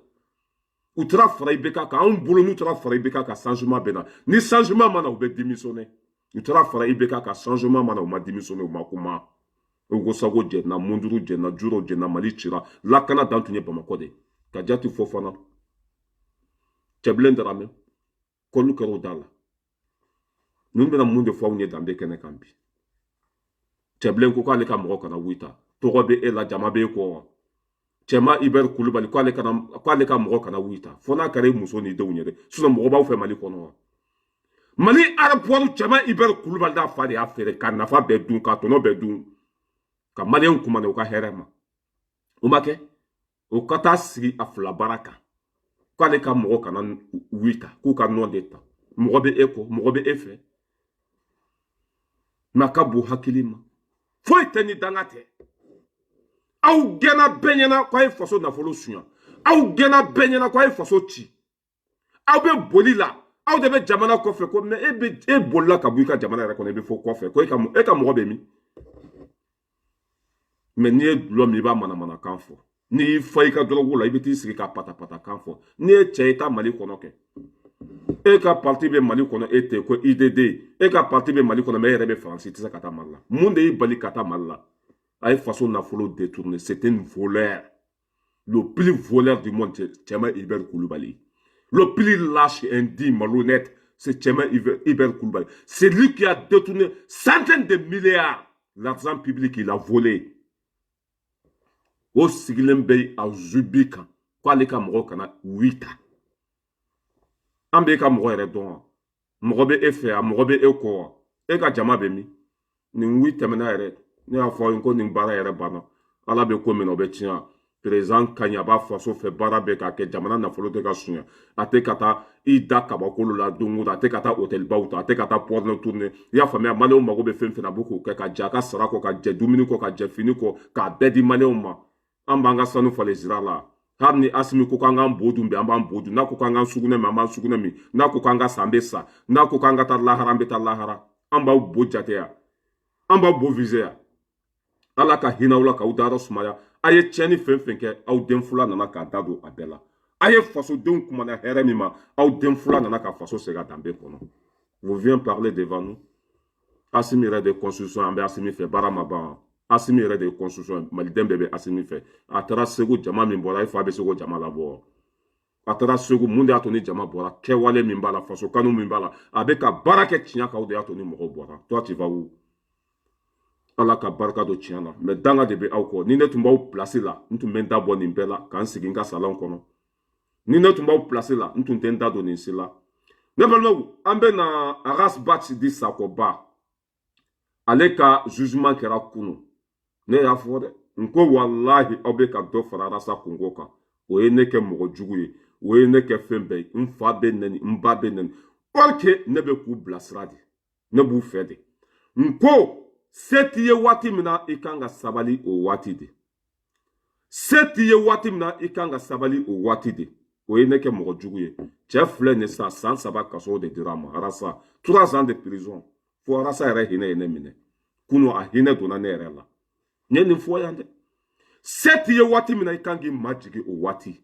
U taara fara IBK kan. Anw bolo, n'u taara fara IBK kan, changement bɛ na. Ni changement ma na, u bɛ démissionner. U taara fara IBK kan, changement ma na, u ma démissionner, u ma kuma. U ko sago jɛnna, munduru jɛnna, juro jɛnna, Mali cira. Lakana dan tun ye Bamakɔ de. Kajatu Fofana, Cɛbilen Daramɛ, k'olu kɛra o da la. Ninnu bɛna mun de fɔ aw ye danbe kɛnɛ kan bi? Cɛbilen ko k'ale ka mɔgɔ kana wuli ta, tɔgɔ bɛ e la, jama bɛ e kɔ wa? Cɛma Ibɛri Kulubali k'ale kana, k'ale ka mɔgɔ kana wuli ta, fo n'a kɛra e muso ni denw ye dɛ, sinon mɔgɔ b'aw fɛ Mali kɔnɔ wa? Mali aéroport, Cɛma Ibɛri Kulubali n'a fa de y'a feere ka nafa bɛɛ dun, ka tɔnɔ bɛɛ dun, ka maliyɛnw kumana u ka hɛrɛ ma. O ma kɛ, o ka taa sigi a fila baara kan k'ale ka mɔgɔ kana wuli ta, k'u ka nɔ de ta. Mɔgɔ bɛ e kɔ, mɔgɔ bɛ e fɛ. Mɛ a ka bon hakili ma, foyi tɛ ni danga tɛ. Aw gɛnna bɛɛ ɲɛna k'a ye faso nafolo suɲa, aw gɛnna bɛɛ ɲɛna k'a ye faso ci. Aw bɛ boli la. Aw de bɛ jamana kɔfɛ ko, mais e bɛ e bolila ka bɔ i ka jamana yɛrɛ kɔnɔ, i bɛ fɔ kɔfɛ ko e ka mɔgɔ bɛ min? Mais n'i ye dulɔ min, i b'a manamanakan fɔ. N'i y'i fa i ka dɔrɔgu la, i bɛ t'i sigi ka patapatakan fɔ. N'i ye cɛ ye, taa Mali kɔnɔ kɛ. E ka parti bɛ Mali kɔnɔ, e tɛ ko IDD. E ka parti bɛ Mali kɔnɔ, mais e yɛrɛ bɛ Faransi, i tɛ se ka taa Mali la. Mun de y'i bali ka taa Mali la? A ye faso nafolo détourné. C'est un voleur, le plus voleur du monde, Tiéman Hubert Coulibaly. Le plus lâche, indigne, malhonnête, c'est Tiéman Hubert Coulibaly. C'est lui qui a détourné centaines de milliards. L'argent public, il a volé. O sigilen bɛ a zubi kan k'ale ka mɔgɔw kana oui ta. An b'e ka mɔgɔ yɛrɛ dɔn wa? Mɔgɔ bɛ e fɛ yan, mɔgɔ bɛ e kɔ wa? E ka jama bɛ min? Nin oui tɛmɛna yɛrɛ, ne y'a fɔ aw ye ko nin baara yɛrɛ banna. Ala bɛ ko min na, o bɛ tiɲɛ. Président ka ɲi, a b'a faso fɛ, baara bɛ k'a kɛ, jamana nafolo tɛ ka suɲɛ, a tɛ ka taa i da kabakolo la don o don, a tɛ ka taa hôtelbaw ta, a tɛ ka taa porno tourner. I y'a faamuya? Maliyɛnw mago bɛ fɛn fɛn na, a bɛ k'o kɛ, ka jɛ a ka sara kɔ, ka jɛ dumuni kɔ, ka jɛ fini kɔ, k'a bɛɛ di maliyɛnw ma. An b'an ka sanu falen sira la. Hali ni Asimi ko k'an k'an bo dun bi, an b'an bo dun. N'a ko k'an k'an sugunɛ min, an b'an sugunɛ min. N'a ko k'an ka sa, an bɛ sa. N'a ko k'an ka taa lahara, an bɛ taa lahara. An b'aw bo jate yan, an b'aw bo viser yan. Ala ka hinɛ aw la k'aw dayɔrɔ sumaya. A ye tiɲɛni fɛn fɛn kɛ, aw den fila nana k'a da don a bɛɛ la. A ye fasodenw kumana hɛrɛ min ma, aw den fila nana ka faso segin a danbe kɔnɔ. Vous venez parler devant nous. Asimi yɛrɛ de constitution, an bɛ Asimi fɛ, baara ma ban. Asimi yɛrɛ de ye constitution, maliden bɛɛ bɛ Asimi fɛ. A taara Segu, jama min bɔra, e fa bɛ se k'o jama labɔ? A taara Segu, mun de y'a to ni jama bɔra? Kɛwale min b'a la, faso kanu min b'a la, a bɛ ka baara kɛ tiɲɛ kan, o de y'a to ni mɔgɔw bɔra. Toi, tu vas où? Ala ka barika don tiɲɛ na, mais danga de bɛ aw kɔ. Ni ne tun b'aw place la, n tun bɛ n da bɔ nin bɛɛ la k'an sigi n ka salon kɔnɔ. Ni ne tun b'aw place la, n tun tɛ n da don nin si la. Ne balimaw, an bɛ na Ras Bath dit Sakoba, ale ka jugement kɛra kunu. Ne y'a fɔ dɛ, n ko walahi, aw bɛ ka dɔ fara Rasa kunko kan. O ye ne kɛ mɔgɔ jugu ye, o ye ne kɛ fɛn bɛɛ ye. N fa bɛ nɛni, n ba bɛ nɛni, or que ne bɛ k'u bilasira de, ne b'u fɛ de. N ko se t'i ye waati min na, i kan ka sabali o waati de. Se t'i ye waati min na, i kan ka sabali o waati de. O ye ne kɛ mɔgɔ jugu ye. Cɛ filɛ nin san, san 3 kaso de dira a ma. Arasa, 3 ans de prison. Fo Arasa yɛrɛ hinɛ ye ne minɛ kunu, a hinɛ donna ne yɛrɛ la. N ye nin fɔ yan dɛ. Se t'i ye waati min na, i kan k'i majigin o waati.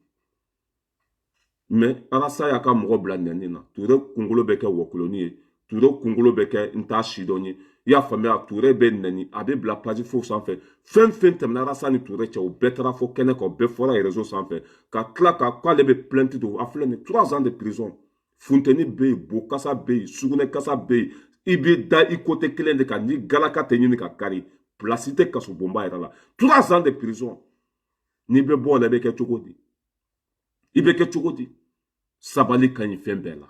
Mais Arasa y'a ka mɔgɔ bila nɛni na. Ture kunkolo bɛ kɛ wɔkuloni ye, Ture kunkolo bɛ kɛ n t'a si dɔn ye. I y'a faamuya? Ture bɛ nɛni, a bɛ bila page fo sanfɛ. Fɛn fɛn tɛmɛna Arasa ni Ture cɛ, o bɛɛ taara fɔ kɛnɛ kan, o bɛɛ fɔra réseau sanfɛ, ka tila ka k'ale bɛ plainte don. A filɛ nin, 3 ans de prison. Funteni bɛ yen, bokasa bɛ yen, sugunɛ kasa bɛ yen. I bɛ da i côté kelen de kan ni galaka tɛ ɲini ka kari. Place tɛ kasobonba yɛrɛ la. 3 ans de prison, n'i bɛ bɔ o la, i bɛ kɛ cogo di? I bɛ kɛ cogo di? Sabali ka ɲi fɛn bɛɛ la.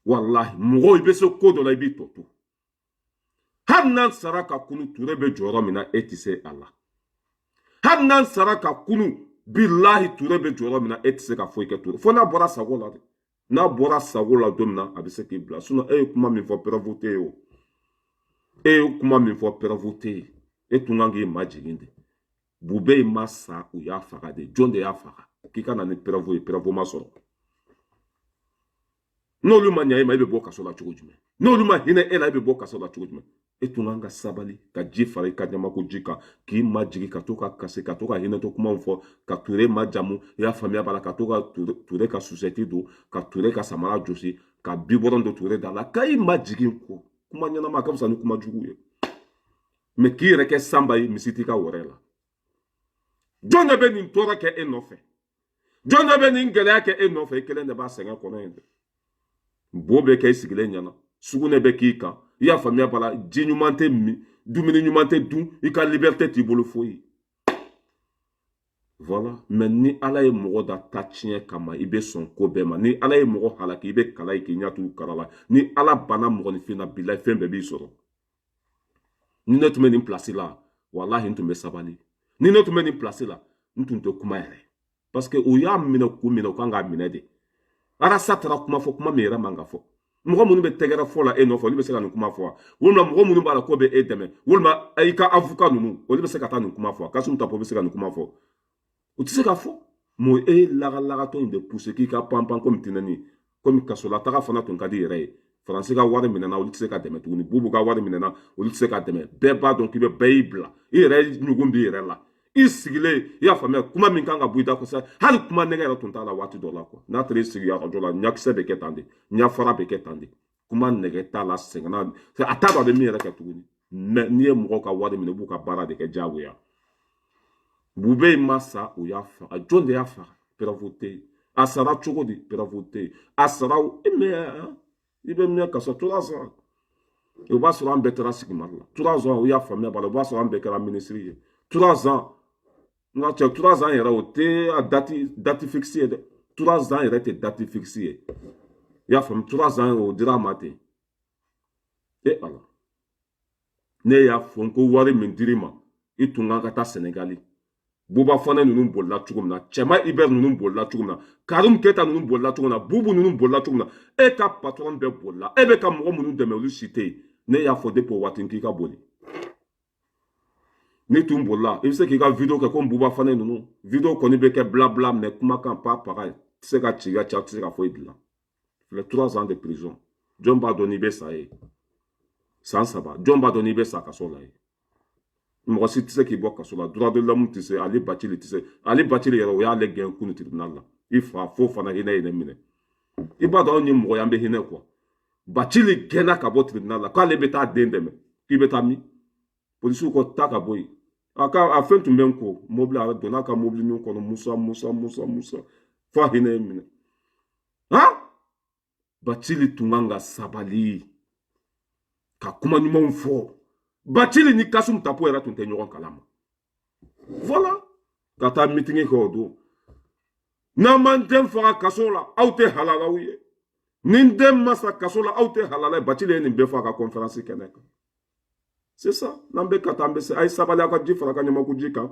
Walahi, mɔgɔw, i bɛ se ko dɔ la, i b'i tɔ to. Hali n'an sara ka kunu, Ture bɛ jɔyɔrɔ min na, e tɛ se a la. Hali n'an sara ka kunu, bilahi, Ture bɛ jɔyɔrɔ min na, e tɛ se ka foyi kɛ Ture, fo n'a bɔra sago la dɛ. N'a bɔra sago la don min na, a bɛ se k'i bila. Sinon e ye kuma min fɔ, preuve tɛ yen o. E ye kuma min fɔ, preuve tɛ yen. E tun kan k'i majigin de. Bube ma sa, u y'a faga de. Jɔn de y'a faga k'i ka na ni preuve ye? Preuve ma sɔrɔ. N'olu ma ɲa e ma, e bɛ bɔ kaso la cogo jumɛn? N'olu ma hinɛ e la, e bɛ bɔ kaso la cogo jumɛn? E tun kan ka sabali ka ji fara i ka ɲamako ji kan, k'i majigin, ka to ka kasi, ka to ka hinɛtɔ kumaw fɔ, ka Ture majamu. I y'a faamuya b'a la? Ka to ka Ture ka chaussette don, ka Ture ka samara josi, ka biberon don Ture da la, ka i majigin. Ko kuma ɲɛnama a ka fisa ni kuma jugu ye. Mais k'i yɛrɛ kɛ sanba ye, misi t'i ka wɛrɛ la. Jɔn de bɛ nin tɔɔrɔ kɛ e nɔfɛ? Jɔn de bɛ nin gɛlɛya kɛ e nɔfɛ? I kelen de b'a sɛgɛn kɔnɔ yen dɛ. Bo bɛ kɛ i sigilen ɲɛna, sugunɛ bɛ k'i kan. I y'a faamuya b'a la? Ji ɲuman tɛ min, dumuni ɲuman tɛ dun, i ka liberté t'i bolo foyi. Voilà. Mais ni Ala ye mɔgɔ da ta tiɲɛ kama, i bɛ sɔn ko bɛɛ ma. Ni Ala ye mɔgɔ halaki, i bɛ kala ye k'i ɲɛ t'u kara la. Ni Ala banna mɔgɔninfin na, bilahi, fɛn bɛɛ b'i sɔrɔ. Ni ne tun bɛ nin place la, walahi, n tun bɛ sabali. Ni ne tun bɛ nin place la, n tun tɛ kuma yɛrɛ, parce que u y'a minɛ kun min na, u kan k'a minɛ de. Arasa taara kuma fɔ, kuma min yɛrɛ man ka fɔ. Mɔgɔ minnu bɛ tɛgɛrɛ fɔ la e nɔfɛ, olu bɛ se ka nin kuma fɔ wa? Walima mɔgɔ minnu b'a la k'o bɛ e dɛmɛ, walima i ka avocat ninnu, olu bɛ se ka taa nin kuma fɔ wa? Kasimu Tapo bɛ se ka nin kuma fɔ? U tɛ se ka fɔ. Mɔ e ye lagalagatɔ in de poussé k'i ka panpan komi tɛnɛni. Komi kasolataga fana tun ka di yɛrɛ ye. Faransi ka wari minɛna, olu tɛ se ka dɛmɛ tuguni. Bubu ka wari minɛna, olu tɛ se ka dɛmɛ. Bɛɛ b'a dɔn k'i bɛ bɛɛ y'i bila i yɛrɛ ɲugun b'i yɛrɛ la, i sigilen, i y'a faamuya, kuma min kan ka bɔ i da kosɛbɛ, hali kuma nɛgɛ yɛrɛ tun t'a la waati dɔ la quoi. N'a taara i sigi arajo la, ɲakisɛ bɛ kɛ tan de, ɲafara bɛ kɛ tan de, kuma nɛgɛ t'a la, sɛgɛnna a t'a dɔn a bɛ min yɛrɛ kɛ tuguni. Mais n'i ye mɔgɔw ka wari minɛ, i b'u ka baara de kɛ diyagoya. Bube ma sa, u y'a faga. Jɔn de y'a faga? Preuve tɛ yen. A sara cogo di? Preuve tɛ yen. A sara mais i bɛ min kaso 3 ans, o b'a sɔrɔ an bɛɛ taara sigi mali la. 3 ans, o y'a faamuya b'a la, o b'a sɔrɔ an bɛɛ kɛra minisiri ye. 3 ans, n ka cɛ, 3 ans yɛrɛ, o tɛ a date fixe ye dɛ. 3 ans yɛrɛ tɛ date fixe ye, i y'a faamu. 3 ans, o dira a ma ten. E Ala, ne y'a fɔ n ko wari min dir'i ma, i tun kan ka taa Sɛnɛgali. Buba Fana ninnu bolila cogo min na, Cɛma Ibɛri ninnu bolila cogo min na, Karim Keta ninnu bolila cogo min na, Bubu ninnu bolila cogo min na, e ka patron bɛɛ bolila, e bɛ ka mɔgɔ minnu dɛmɛ, olu si tɛ yen. Ne y'a fɔ depuis o waati k'i ka boli. N'i tun bolila, i bɛ se k'i ka vidéo kɛ komi Buba Fana ninnu. Vidéo kɔni bɛ kɛ blabla, mais kumakan pa paga tɛ se ka ci, ka ca tɛ se ka foyi dilan. Filɛ, 3 ans de prison, jɔn b'a dɔn n'i bɛ sa ye? San 3, jɔn b'a dɔn n'i bɛ sa kaso la ye? Mɔgɔ si tɛ se k'i bɔ kaso la. Droit de l'homme tɛ se, Ali Bacili tɛ se. Ali Bacili yɛrɛ, o y'ale gɛn kunu tribunal la. I fa fo fana hinɛ ye ne minɛ. I b'a dɔn anw ye mɔgɔ ye, an bɛ hinɛ quoi. Bacili gɛnna ka bɔ tribunal la k'ale bɛ taa den dɛmɛ. K'i bɛ taa min? Polisiw ko taa ka bɔ yen. A ka a fɛn tun bɛ n ko mobili, a donna ka mobili min kɔnɔ, Musa, Musa, Musa, Musa, fo a hinɛ ye minɛ. Han, Bacili tun kan ka sabali ka kuma ɲumanw fɔ. Bacili ni Kasum Tapo yɛrɛ tun tɛ ɲɔgɔn kalama. Voilà, ka taa meeting kɛ o don. N'an m'an den faga kaso la, aw tɛ halalaw ye. Ni n den ma sa kaso la, aw tɛ halala ye. Bacili ye nin bɛɛ fɔ a ka conférence kɛnɛ kan. C'est ça. N'an bɛ ka taa, an bɛ se. A ye sabali, aw ka ji fara ka ɲamaku ji kan.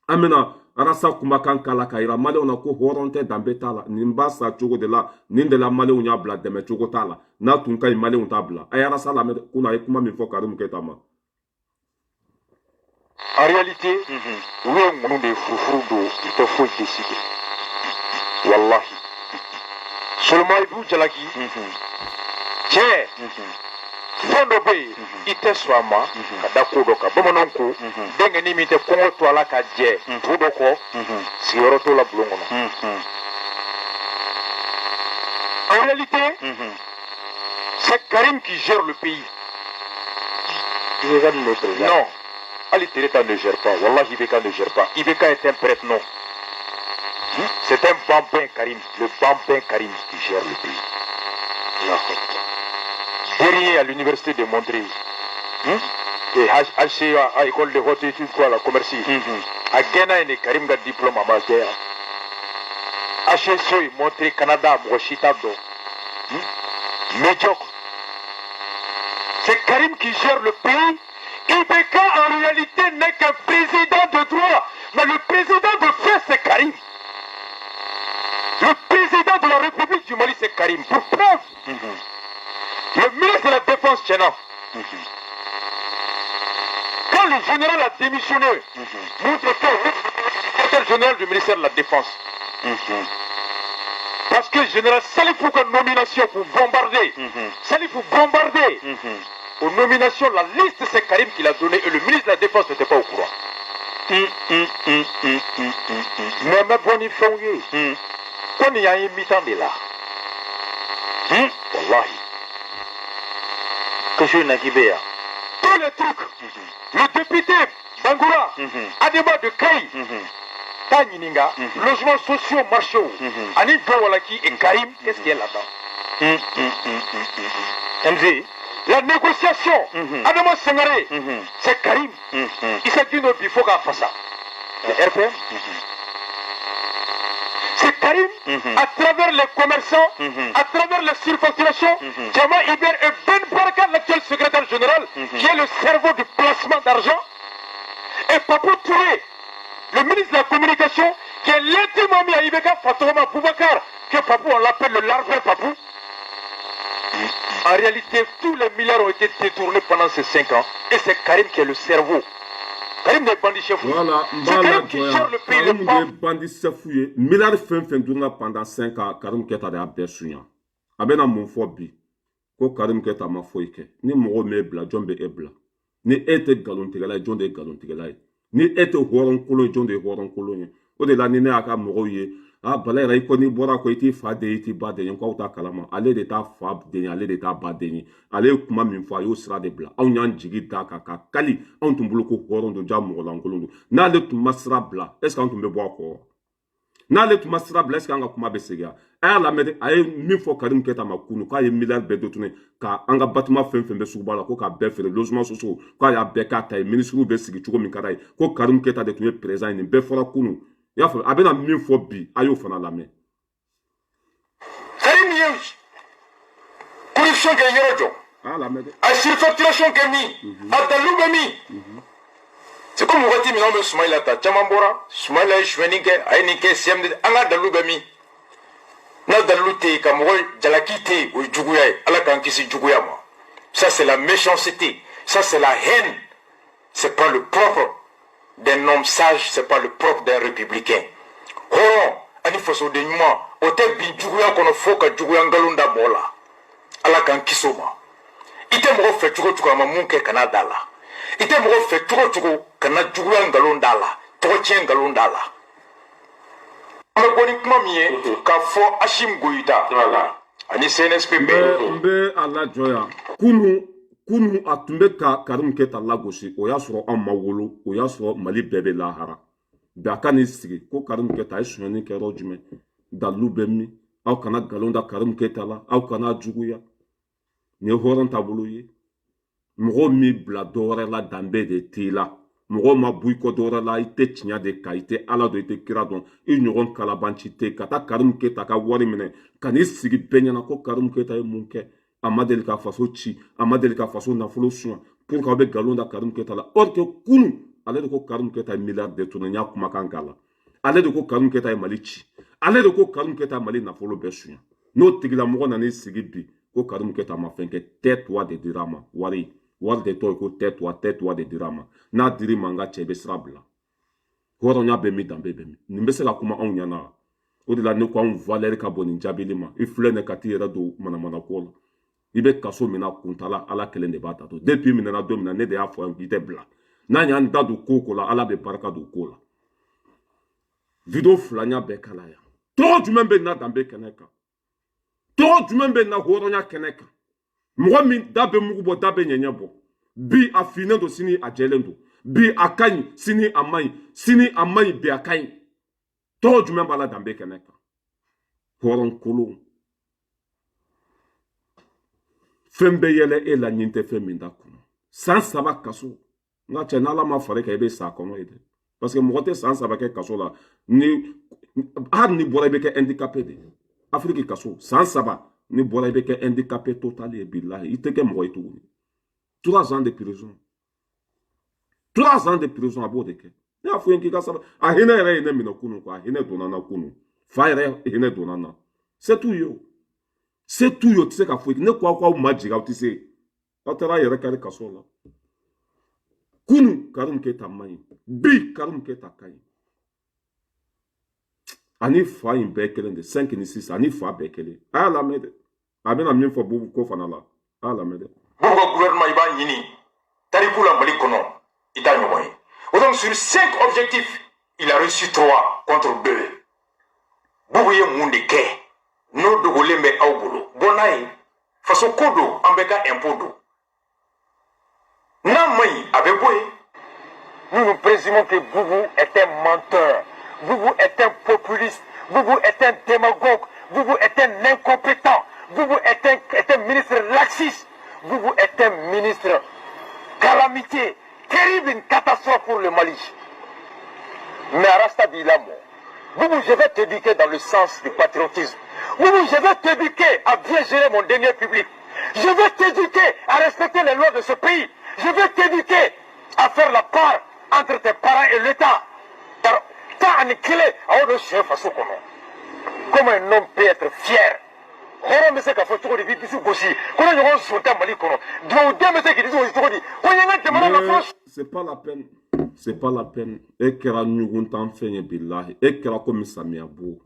An bɛna arasa kumakan k'a la k'a yira maliyɛnw na ko hɔrɔn tɛ, danbe t'a la. Nin b'a sa cogo de la, nin de la maliyɛnw y'a bila, dɛmɛ cogo t'a la. N'a tun ka ɲi, maliyɛnw t'a bila. A ye arasa lamɛn kunun, a ye kuma min fɔ Karimu Keyita ma. En réalité, olu ye ŋunu de ye, furufuru don, u tɛ foyi décider. Wallahi. Seulement i b'u jalaki. Cɛ, fɛn dɔ bɛ yen, i tɛ sɔn a ma ka da ko dɔ kan. Bamananw ko, denkɛnin min tɛ kɔngɔ to a la ka jɛ to dɔ kɔ, sigiyɔrɔ t'o la bulon kɔnɔ. En réalité, c'est Karim qui gère le pays. Non, Ali Tereta ne gère pas. Wallahi, IBK ne gère pas. IBK est un prêtre, non. C'est un bambin Karim, le bambin Karim qui gère le pays. Derrière à l'université de Monterrey. Et HCA, à école de haute études, quoi, la commerce. A gɛnna yen de. Karim ka diplôme a ma kɛ yan. HSE Monterrey Canada, mɔgɔ si t'a dɔn. Médiocre. C'est Karim qui gère le pays. IBK en réalité n'est qu'un président de droit. Mais le président de fait, c'est Karim. Le président de la République du Mali, c'est Karim. Pour preuve, le ministre de la Défense, Tchena, quand le général a démissionné, montre secrétaire général du ministère de la Défense. Parce que général Salifou ka nomination pour bombarder, Salifou bombarder, aux nominations, la liste, c'est Karim qui l'a donné et le ministre de la Défense n'était pas au courant. Mais ma bɔ ni fɛnw ye ko nin y'an ye mi-temps de la. Wallahi. Ko na k'i bɛ yan. Tous les trucs, le député Bangoura, Adema de Kayi, t'a ɲininka, logements sociaux marché ani Dɔwalaki et Karim, qu'est-ce qu'il y a là-dedans? MZ. La négociation, Adama Sangare, c'est Karim. Issa Guindo bi fo k'a fasa, c'est RPM. C'est Karim, à travers les commerçants, à travers les surfacturations, Djama Iber et Ben Barka, l'actuel secrétaire général, qui est le cerveau du placement d'argent, et Papou Touré, le ministre de la Communication, qui est l'intime ami à IBK Fatoma Boubacar, que Papou, on l'appelle le larbin Papou. En réalité, tous les milliards ont été détournés pendant ces 5 ans, et c'est Karim qui est le cerveau. Karim est bandit chef. Voilà, n C'est b'a Karim qui lajɔ gère yan. le pays, le Karim de pan. ye bandit chef ye. Miliyari fɛn fɛn dunna pendant 5 ans, Karim Keyita de y'a bɛɛ suɲa. A bɛna mun fɔ bi? Ko Karim Keita ma foyi kɛ. Ni mɔgɔ m'e bila, jɔn bɛ e bila? Ni e tɛ nkalontigɛla ye, jɔn de ye nkalontigɛla ye? Ni e tɛ hɔrɔnkolon ye, jɔn de ye hɔrɔnkolon ye? O de la ni ne y'a ka mɔgɔw ye, a bala yɛrɛ, i ko n'i bɔra kɔ, i t'i fa den, i t'i ba den ye, k'aw t'a kalama. Ale de t'a fa den ye, ale de t'a ba den ye. Ale ye kuma min fɔ, a y'o sira de bila. Anw y'an jigi d'a kan ka kali, anw tun bolo ko hɔrɔn don, ja mɔgɔlankolon don. N'ale tun ma sira bila, est ce que an tun bɛ bɔ a kɔ? N'ale tun ma sira bila, est ce que an ka kuma bɛ segin? A y'a lamɛn dɛ, a ye min fɔ Karim Keita ma kunu, k'a ye miliyari bɛɛ détourné, ka an ka bâtiment fɛn fɛn bɛ suguba la, ko k'a bɛɛ feere, logement sociaux, k'a y'a bɛɛ k'a ta ye, ministres bɛ sigi cogo min ka d'a ye, ko Karim Keita de tun ye président ye. Nin bɛɛ fɔra kunu. I y'a faamu? A bɛna min fɔ bi, a y'o fana lamɛn. Karim ye corruption kɛ yɔrɔ jɔ? A y'a lamɛn dɛ. A surfacturation kɛ min, a dalilu bɛ min? C'est comme wagati min anw bɛ Sumayila ta, caman bɔra, Sumayila ye sonyɛni kɛ, a ye nin kɛ CMD, an ka dalilu bɛ min? N'a dalilu tɛ yen, ka mɔgɔ jalaki tɛ yen, o ye juguya ye. Ala k'an kisi juguya ma. Ça, c'est la méchanceté, ça, c'est la haine. C'est pas le propre d'un homme sage, c'est pas le propre d'un républicain. Hɔrɔn ani fasoden ɲuman, o tɛ bin juguya kɔnɔ fo ka juguya nkalon da mɔgɔ la. Ala k'an kisi o ma. I tɛ mɔgɔ fɛ cogo cogo, a ma mun kɛ, kana da la. I tɛ mɔgɔ fɛ cogo cogo, kana juguya nkalon da la, tɔgɔ tiɲɛ nkalon da la. An bɛ bɔ ni kuma min ye k'a fɔ Assimi Goïta ani CNSP bɛɛ. N bɛ a lajɔ yan. Kunu kunu, a tun bɛ ka Karim Keita lagosi. O y'a sɔrɔ anw ma wolo, o y'a sɔrɔ Mali bɛɛ bɛ lahara bi. A ka n'i sigi ko Karim Keita a ye sonyɛni kɛ yɔrɔ jumɛn? Dalilu bɛ min? Aw kana nkalon da Karim Keita la, aw kana juguya. Nin ye hɔrɔn taabolo ye. Mɔgɔ min bila dɔ wɛrɛ la, danbe de t'i la. Mɔgɔ ma bɔ i kɔ dɔ wɛrɛ la, i tɛ tiɲɛ de kan, i tɛ Ala dɔn, i tɛ kira dɔn, i ɲɔgɔn kalabanci tɛ. Ka taa Karim Keita ka wari minɛ ka n'i sigi bɛɛ ɲɛna ko Karim Keita ye mun kɛ? A ma deli ka faso ci, a ma deli ka faso nafolo suɲɛ. Pour que aw bɛ nkalon da Karim Keita la, or que kunu ale de ko Karim Keita ye miliyari détourné. N y'a kumakan k'a la. Ale de ko Karim Keita ye Mali ci, ale de ko Karim Keita ye Mali nafolo bɛɛ suɲɛ. N'o tigilamɔgɔ nan'i sigi bi ko Karim Keita ma fɛn kɛ, tais-toi de dira a ma. Wari, wari de tɔgɔ ye ko tais-toi, tais-toi de dira a ma. N'a dir'i ma, n ka cɛ, i bɛ sira bila. Hɔrɔnya bɛ min? Danbe bɛ min? Nin bɛ se ka kuma anw ɲɛna? O de la ne ko anw valeur ka bon nin jaabili ma. I filɛ nin ka t'i yɛrɛ don manamana ko la, i bɛ kaso min na kuntala, Ala kelen de b'a ta to. Depuis minɛna don min na, ne de y'a fɔ yan k'i tɛ bila. N'an y'an da don ko ko la, Ala bɛ barika don ko la. Vidéo fila ɲa bɛɛ kala yan. Tɔgɔ jumɛn bɛ na danbe kɛnɛ kan? Tɔgɔ jumɛn bɛ na hɔrɔnya kɛnɛ kan? Mɔgɔ min da bɛ mugu bɔ, da bɛ ɲɛɲɛ bɔ, bi a finnen don, sini a jɛlen don, bi a ka ɲi, sini a man ɲi, sini a man ɲi, bi a ka ɲi. Tɔgɔ jumɛn b'a la danbe kɛnɛ kan? Hɔrɔn kolon, fɛn bɛ yɛlɛ e la, ɲin tɛ fɛn min da kɔnɔ. San 3 kaso, n ka cɛ, n'Ala ma fara i kan, i bɛ sa kɔnɔ ye dɛ. Parce que mɔgɔ tɛ san 3 kɛ kaso la, ni hali ni bɔra, i bɛ kɛ handicapé de ye. Afiriki kaso, san 3, ni bɔra, i bɛ kɛ handicapé total ye. Bilahi, i tɛ kɛ mɔgɔ ye tuguni. 3 ans de prison, 3 ans de prison, a b'o de kɛ. Ne y'a fɔ ye k'i ka sabali. A hinɛ yɛrɛ ye ne minɛ kunun quoi, a hinɛ donna n na kunun, fa yɛrɛ hinɛ donna n na. Se t'u ye o, se t'u ye, o tɛ se ka foyi. Ne ko aw k'aw ma jigin, aw tɛ se. Aw taara a yɛrɛ kari kaso la. Kunu Karim Keita man ɲi, bi Karim Keita ka ɲi. Ani fa in bɛɛ kelen de, 5 ni 6, ani fa bɛɛ kelen. A y'a lamɛn dɛ, a bɛna min fɔ Boubou ko fana la, a y'a lamɛn dɛ. Boubou ka gouvernement, i b'a ɲini tariku la Mali kɔnɔ, i t'a ɲɔgɔn ye. O donc, sur cinq objectifs, il a reçu trois contre deux. Boubou ye mun de kɛ n'o dogolen bɛ aw bolo? Bɔ n'a ye, faso ko don, an bɛɛ ka impôt don. N'a man ɲi, a bɛ bɔ yen. Nous, nous présumons que Boubou est un menteur, Boubou est un populiste, Boubou est un démagogue, Boubou est un incompétent, Boubou est un ministre laxiste, Boubou est un ministre calamité, terrible, une catastrophe pour le Mali. Mais Arasta Bilamo, Boubou, je vais t'éduquer dans le sens du patriotisme. Boubou, je vais t'éduquer à bien gérer mon denier public. Je vais t'éduquer à respecter les lois de ce pays. Je vais t'éduquer à faire la part entre tes parents et l'État. Car 11 a o de siɲɛ faso kɔnɔ. Comment un homme peut être fier? Hɔrɔn bɛ se k'a fɔ cogo di k'i disi gosi ko ne ɲɔgɔn son tɛ Mali kɔnɔ? Dugawuden bɛ se k'i disi gosi cogo di ko n ye n ka jamana nafolo? C'est pas la peine, c'est pas la peine. E kɛra ɲuguntan fɛn ye, bilahi. E kɛra komi samiya bo.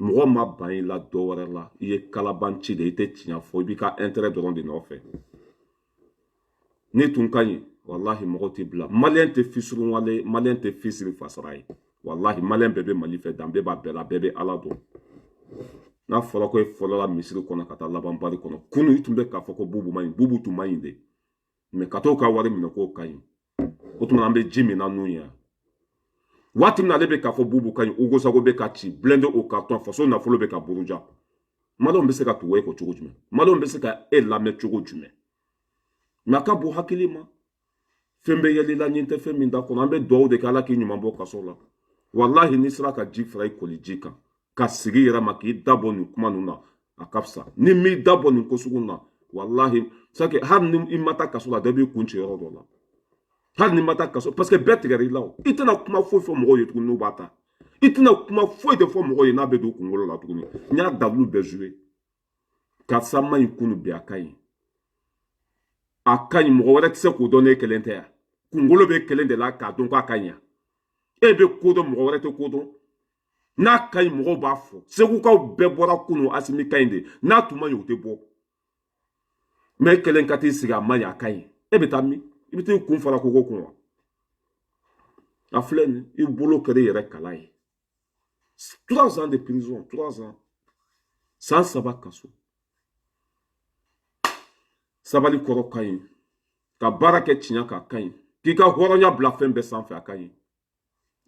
Mɔgɔ ma ban i la dɔ wɛrɛ la, i ye kalabanci de, i tɛ tiɲɛ fɔ, i b'i ka intérêt dɔrɔn de nɔfɛ. N'i tun ka ɲi, walahi mɔgɔ t'i bila. Maliyɛn tɛ fisuruwale, maliyɛn tɛ fisiri fasara ye. Walahi maliyɛn bɛɛ bɛ Mali fɛ, danbe b'a bɛɛ la, bɛɛ bɛ Ala dɔn. N'a fɔra ko e fɔlɔla misiri kɔnɔ ka taa laban bari kɔnɔ, kunu i tun bɛ k'a fɔ ko Bubu man ɲi, Bubu tun man ɲi de, mɛ ka t'o ka wari minɛ k'o ka ɲi. O tuma an bɛ ji min na nun ye waati min na ale bɛ k'a fɔ Bubu ka ɲi, Ugo Sago bɛ ka ci blindé au carton, faso nafolo bɛ ka buruja. Maliyɛnw bɛ se ka tugu e kɔ cogo jumɛn? Maliyɛnw bɛ se ka e lamɛn cogo jumɛn? Mɛ a ka bon hakili ma, fɛn bɛ yɛlɛ la ɲin tɛ fɛn min da kɔnɔ. An bɛ dugawu de kɛ Ala k'i ɲuman bɔ kaso la. Walahi n'i sera ka ji fara i koli ji kan ka sigi yɛrɛ ma k'i da bɔ nin kuma ninnu na, a ka fisa. Ni m'i da bɔ nin ko sugu na, walahi sake hali ni i ma taa kaso la, dɔ b'i kun ci yɔrɔ dɔ la. Hali ni ma taa kaso, parce que bɛɛ tigɛra i la, o i tɛna kuma foyi fɔ mɔgɔw ye tuguni n'u b'a ta. I tɛna kuma foyi de fɔ mɔgɔw ye n'a bɛ don kunkolo la tuguni. N y'a dalilu bɛɛ joué. Karisa man ɲi kunu, bi a ka ɲi, a ka ɲi. Mɔgɔ wɛrɛ tɛ se k'o dɔn n'e kelen tɛ yan. Kunkolo bɛ kelen de la k'a dɔn k'a ka ɲi. E bɛ ko dɔn, mɔgɔ wɛrɛ tɛ ko dɔn. N'a ka ɲi, mɔgɔw b'a fɔ. Segukaw bɛɛ bɔra kunu, Asimi ka ɲi de. N'a tun man ɲi, o tɛ bɔ. Mɛ e kelen ka t'i sigi, a man ɲi, a ka ɲi, e bɛ taa min? I bɛ t'i kun fara koko kun wa? A filɛ nin, i bolo kɛra i yɛrɛ kala ye. 3 ans de prison, 3 ans, san 3 kaso. Sabali kɔrɔ ka ɲi, ka baara kɛ tiɲɛ kan ka ɲi, k'i ka hɔrɔnya bila fɛn bɛɛ sanfɛ, a ka ɲi.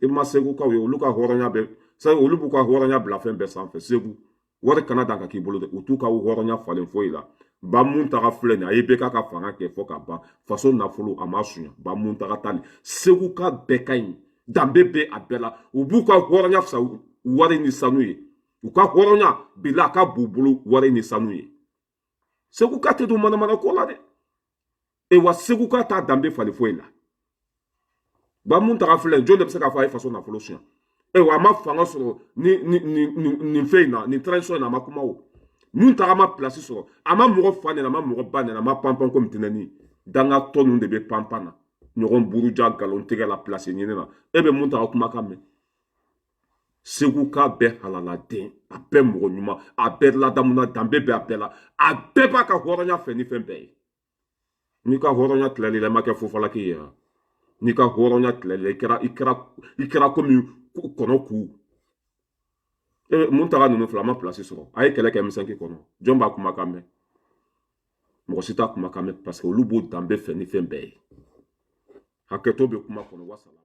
I ma Segukaw ye, olu ka hɔrɔnya bɛ sari, olu b'u ka hɔrɔnya bila fɛn bɛɛ sanfɛ. Segu wari kana dan ka k'i bolo dɛ, u t'u ka hɔrɔnya falen foyi la. Ba mun taga filɛ nin, a ye bɛɛ k'a ka fanga kɛ fo ka ban, faso nafolo a ma suɲa. Ba mun taga tali, Segu ka bɛɛ ka ɲi, danbe bɛ a bɛɛ la. U b'u ka hɔrɔnya fisa wari ni sanu ye. U ka hɔrɔnya bila a ka b'u bolo wari ni sanu ye. Segu ka tɛ don manamana ko la dɛ. E wa Segu ka t'a danbe falen foyi la. Ba mun taga filɛ, jɔn de bɛ se k'a fɔ a ye faso nafolo suɲa? E wa a ma fanga sɔrɔ ni ni ni nin fɛn in na, nin transition in na, a ma kuma o. Mun taga ma place sɔrɔ, a ma mɔgɔ fa nɛni, a ma mɔgɔ ba nɛni, a ma panpan komi tɛnɛni. Danga tɔ ninnu de bɛ panpan na, ɲɔgɔn buruja, nkalon tigɛ la, place ɲini na. E bɛ mun taga kumakan mɛn? Segu ka bɛɛ halaladen, a bɛɛ mɔgɔ ɲuman, a bɛɛ ladamuna, danbe bɛ a bɛɛ la, a bɛɛ b'a ka hɔrɔnya fɛ ni fɛn bɛɛ ye. N'i ka hɔrɔnya tilali la, i ma kɛ fofalaki ye wa? N'i ka hɔrɔnya tilali la, i kɛra komi kɔnɔ ku. E mun taga ninnu filɛ, a ma place sɔrɔ, a ye kɛlɛ kɛ M5 kɔnɔ, jɔn b'a kumakan mɛn? Mɔgɔ si t'a kumakan mɛn, parce que olu b'o danbe fɛ ni fɛn bɛɛ ye. Hakɛto bɛ kuma kɔnɔ. Wasala.